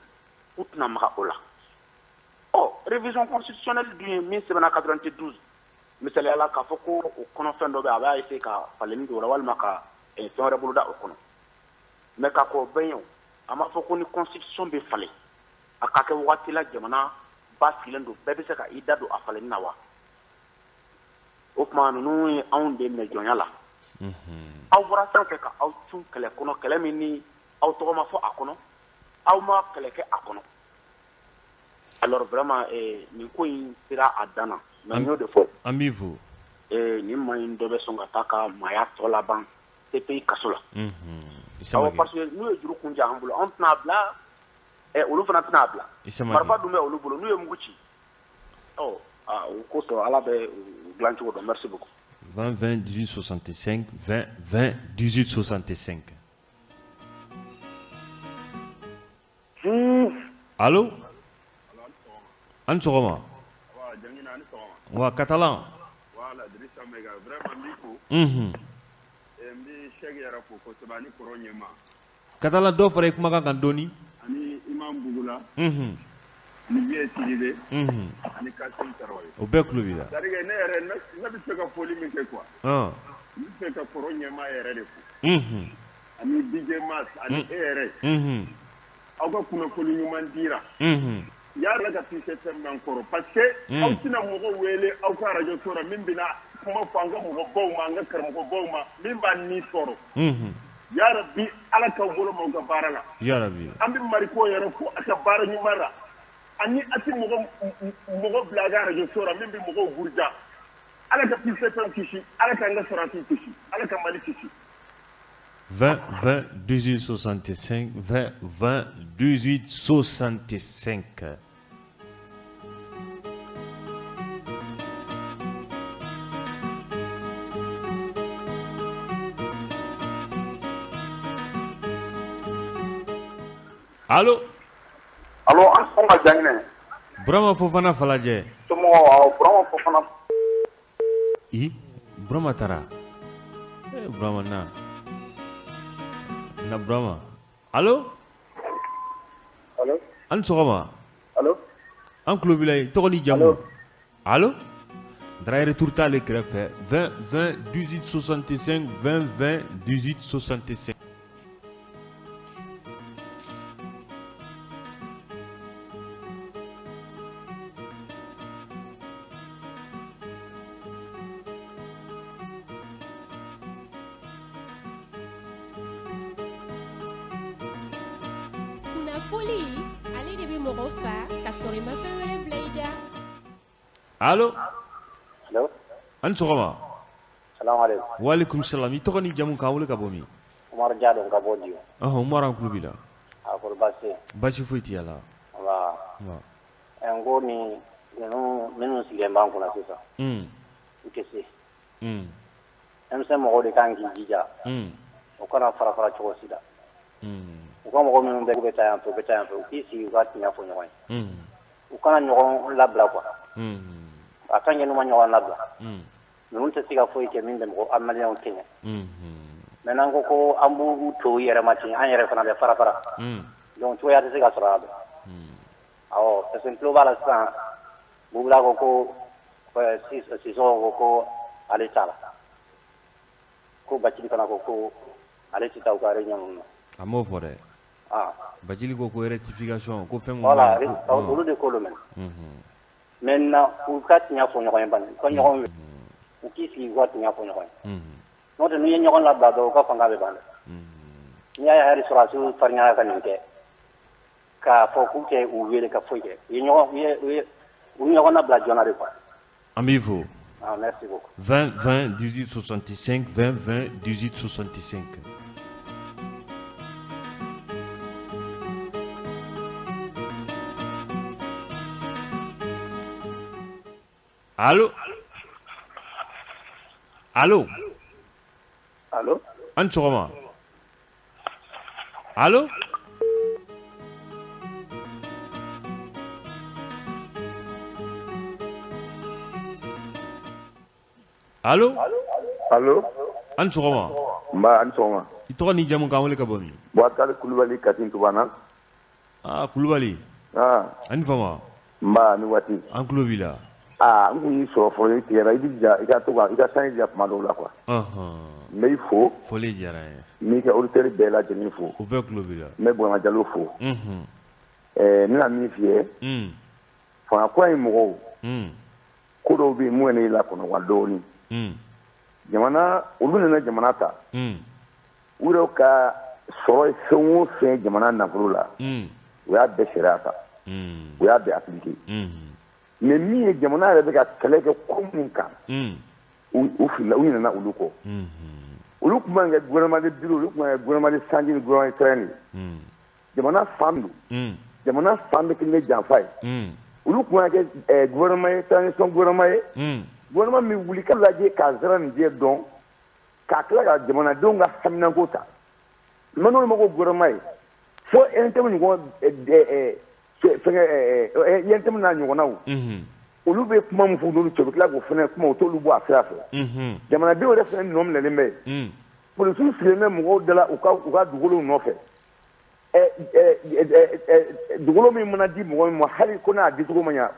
u tɛna maga o la. Ɔ, révision constitutionnelle dun ye min sɛbɛnna 92, misaliya la, k'a fɔ ko o kɔnɔfɛn dɔ bɛ, a b'a essayer ka falenni don o la walima ka fɛn wɛrɛ boloda o kɔnɔ. Mais k'a k'o bɛɛ ye, a m'a fɔ ko ni constitution bɛ falen, a ka kɛ waati la jamana ba sigilen don, bɛɛ bɛ se ka i da don a falenni na wa? O tuma ninnu ye anw de minɛ jɔnya la. Aw bɔra sanfɛ ka aw cun kɛlɛ kɔnɔ, kɛlɛ min ni aw tɔgɔ ma fɔ a kɔnɔ, aw ma kɛlɛ kɛ a kɔnɔ. Alors vraiment, nin ko in sera a dan na, mais n y'o de fɔ. An b'i fo. Nin maa in dɔ bɛ sɔn ka taa ka maaya tɔ laban CPI kaso la. Awɔ, parce que n'u ye juru kun ja an bolo, anw tɛna bila, olu fana tɛna bila. Marifa dun bɛ olu bolo, n'u ye mugu ci. Ɔ, o kosɔn Ala bɛ u dilan cogo dɔn. Merci beaucoup. 20 20 18 65 20 20 18 65. Allo? An sɔgɔma. Wa Katalan. Voilà, Drissa Maiga, vraiment n b'i fo. N bɛ Sɛki yɛrɛ fo kosɛbɛ ani kɔrɔ ɲɛma. Katalan, dɔ fara i kumakan kan dɔɔni. Ani Imam Bugula. Ani Vieux Sidibe. Ani Kassim Tarawele. O bɛɛ tulo b'i la. C'est à dire que ne yɛrɛ ne bɛ fɛ ka foli min kɛ quoi. N bɛ fɛ ka kɔrɔ ɲɛma yɛrɛ de fo. Ani DJ Mas ani e yɛrɛ. Aw ka kunnafoni ɲuman dira. Yala ka Peace FM man kɔrɔ parce que aw tɛna mɔgɔ wele aw ka radio so la min bɛna kuma fɔ an ka mɔgɔbaw ma, an ka karamɔgɔbaw ma min b'a ni tɔɔrɔ. Ya Rabbi, Ala k'aw bolo m'aw ka baara la. Ya Rabbi. An bɛ Mariko yɛrɛ fo a ka baara ɲuman la. Ani a tɛ mɔgɔ bila a ka radio so la min bɛ mɔgɔw buruja. Ala ka Peace FM kisi, Ala k'an ka sɔrɔdasiw kisi, Ala ka Mali kisi. 20 20 18 65 20 20 18 65. Allo? Allo, an sɔgɔma Janginɛ. Burama Fofana Falajɛ. Somɔgɔw, awɔ, Burama Fofana. I Burama taara. Burama na. Na Burama. Allo? Allo? An sɔgɔma. Allo? An tulo b'i la, i tɔgɔ n'i jamu? Allo? Dara retour t'ale kɛrɛfɛ 20 20 18 65 20 20 18 65. Kunnafoni, ale de bɛ mɔgɔ fa ka sɔrɔ i ma fɛn wɛrɛ bila i da. Allo? Allo? An sɔgɔma. Salamu aleykum. Wa aleykum salam. I tɔgɔ n'i jamu k'an wele ka bɔ min? Umaru Jalo ka bɔ Diyo. Ɔhɔn, Umaru, an tulo b'i la. A kɔri baasi tɛ yen? Baasi foyi t'i la. Nba. N ko nin ninnu minnu sigilen b'an kunna sisan. U tɛ se. M5 mɔgɔw de kan k'i jija. U kana fara fara cogo si la. U ka mɔgɔ minnu bɛ taa yan fɛ, u bɛ taa yan fɛ, u k'i sigi u ka tiɲɛ fɔ ɲɔgɔn ye. U kana ɲɔgɔn labila quoi. A tant que n'u ma ɲɔgɔn labila. Ninnu tɛ se ka foyi kɛ min bɛ mɔgɔ an maliyɛnw kɛɲɛ. Mais n'an ko ko an b'u to u yɛrɛ ma ten, an yɛrɛ fana bɛ fara fara. Donc cogoya tɛ se ka sɔrɔ a la. Awɔ, parce que n tulo b'a la sisan, Bubula ko ko Sisɔkɔ ko ko ale t'a la. Ko Bacili fana ko ko ale tɛ taa u ka réunion ninnu na. A m'o fɔ dɛ. Bacili ko ko rectification ko fɛn mun. Voilà, olu de ko don mɛnɛ. Maintenant u ka tiɲɛ fɔ ɲɔgɔn ye bani, u ka ɲɔgɔn u k'i sigi u ka tiɲɛ fɔ ɲɔgɔn ye. N'o tɛ n'u ye ɲɔgɔn labila dɔrɔn u ka fanga bɛ ban dɛ. N'i y'a ye hali sɔrɔdasiw farinyara ka nin kɛ k'a fɔ k'u tɛ u wele ka foyi kɛ, u ye ɲɔgɔn labila joona de quoi. An b'i fo. Ah, merci beaucoup. 20 20 18 65 20 20 18 65. Allo? Allo? Allo? An sɔgɔma. Allo? Allo? Allo? An sɔgɔma. Nba, an sɔgɔma. I tɔgɔ n'i jamu k'an wele ka bɔ min? Boubacar Kulubali Kati Tubana. Ah, Kulubali. Ah. Ani fama. Nba, ni waati. An tulo b'i la. Ah, n kun y'i sɔrɔ fɔlɔ i tigɛra, i b'i jija i ka to ka i ka sange diya tuma dɔw la quoi. N b'i fo. Foli diyara n ye. N b'i ka auditeurs bɛɛ lajɛlen fo. U bɛɛ tulo b'i la. N bɛ Burama Jalo fo. N bɛna min f'i ye. Fanga kura in mɔgɔw. Ko dɔw bɛ yen mun ye ne lakɔnɔ wa dɔɔnin. Jamana olu nana jamana ta. U yɛrɛ ka sɔrɔ ye fɛn o fɛn jamana nafolo la. U y'a bɛɛ sariya ta. U y'a bɛɛ appliquer. Mais min ye jamana yɛrɛ bɛ ka kɛlɛ kɛ ko min kan. U filila, u ɲinɛna olu kɔ. Olu tun man kɛ gouvernement de bureau, olu tun man kɛ gouvernement de sanji ni gouvernement de train de. Jamana fan don, jamana fan bɛ kɛ ni janfa ye. Olu tun man kɛ gouvernement ye, transition gouvernement ye, gouvernement min wuli ka lajɛ k'a zara nin jɛ dɔn, k'a tila ka jamanadenw ka haminanko ta. Mais n'olu ma ko gouvernement ye, fo UNTM ɲɔgɔn fɛngɛ, UNTM n'a ɲɔgɔnnaw, olu bɛ kuma min fɔ n'olu cɛ, u bɛ tila k'o fana kuma, u t'olu bɔ a sira fɛ. Jamanadenw yɛrɛ fana nɔ minɛlen bɛ yen. Polisiw sigilen bɛ mɔgɔw da la u ka dugukolow nɔfɛ. Dugukolo min mana di mɔgɔ min ma, hali ko n'a dicogo ma ɲa,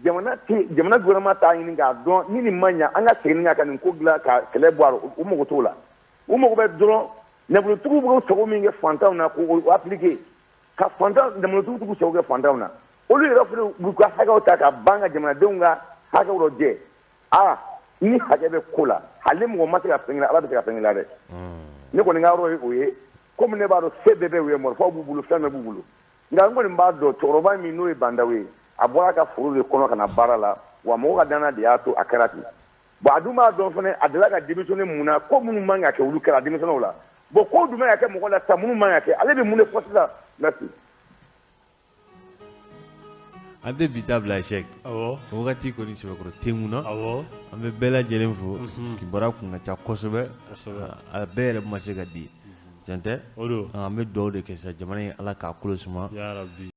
jamana gouvernement t'a ɲini k'a dɔn ni nin ma ɲa, an ka segin ka nin ko dilan ka kɛlɛ bɔ a rɔ. U mago t'o la. U mago bɛ dɔrɔn nafolotigiw b'u sago min kɛ fantanw na k'o appliquer, ka fantan nafolotigiw t'u sago kɛ fantanw na. Olu yɛrɛ fana b'u ka hakɛw ta ka ban ka jamanadenw ka hakɛw dɔ jɛ. Aa, ni hakɛ bɛ ko la, hali ni mɔgɔ ma se ka fɛn kɛ, Ala bɛ se ka fɛn kɛ dɛ. Ne kɔni ka yɔrɔ ye o ye. Komi ne b'a dɔn se bɛɛ bɛ u ye, marifaw b'u bolo, fɛn bɛɛ b'u bolo. Nka n kɔni b'a dɔn cɛkɔrɔba min n'o ye Bandaw ye, a bɔra a ka foro de kɔnɔ ka na baara la, wa mɔgɔ ka danaya de y'a to a kɛra ten. Bon, a dun b'a dɔn fana a delila ka démissionner mun na, ko minnu man ka kɛ olu kɛra, a démissionner o la. Bon, ko dun bɛ ka kɛ mɔgɔ la sisan minnu man ka kɛ, ale bɛ mun de fɔ sisan? Merci. An tɛ bi ta bila Sɛki. Awɔ. O wagati kɔni sɛbɛkɔrɔ tɛ mun na. Awɔ. An bɛ bɛɛ lajɛlen fo. Kibaruya kun ka ca kosɛbɛ. A bɛɛ yɛrɛ ma se ka di. Tiɲɛ tɛ? O don. An bɛ dugawu de kɛ sa, jamana in Ala k'a kolo suma. Ya rabi.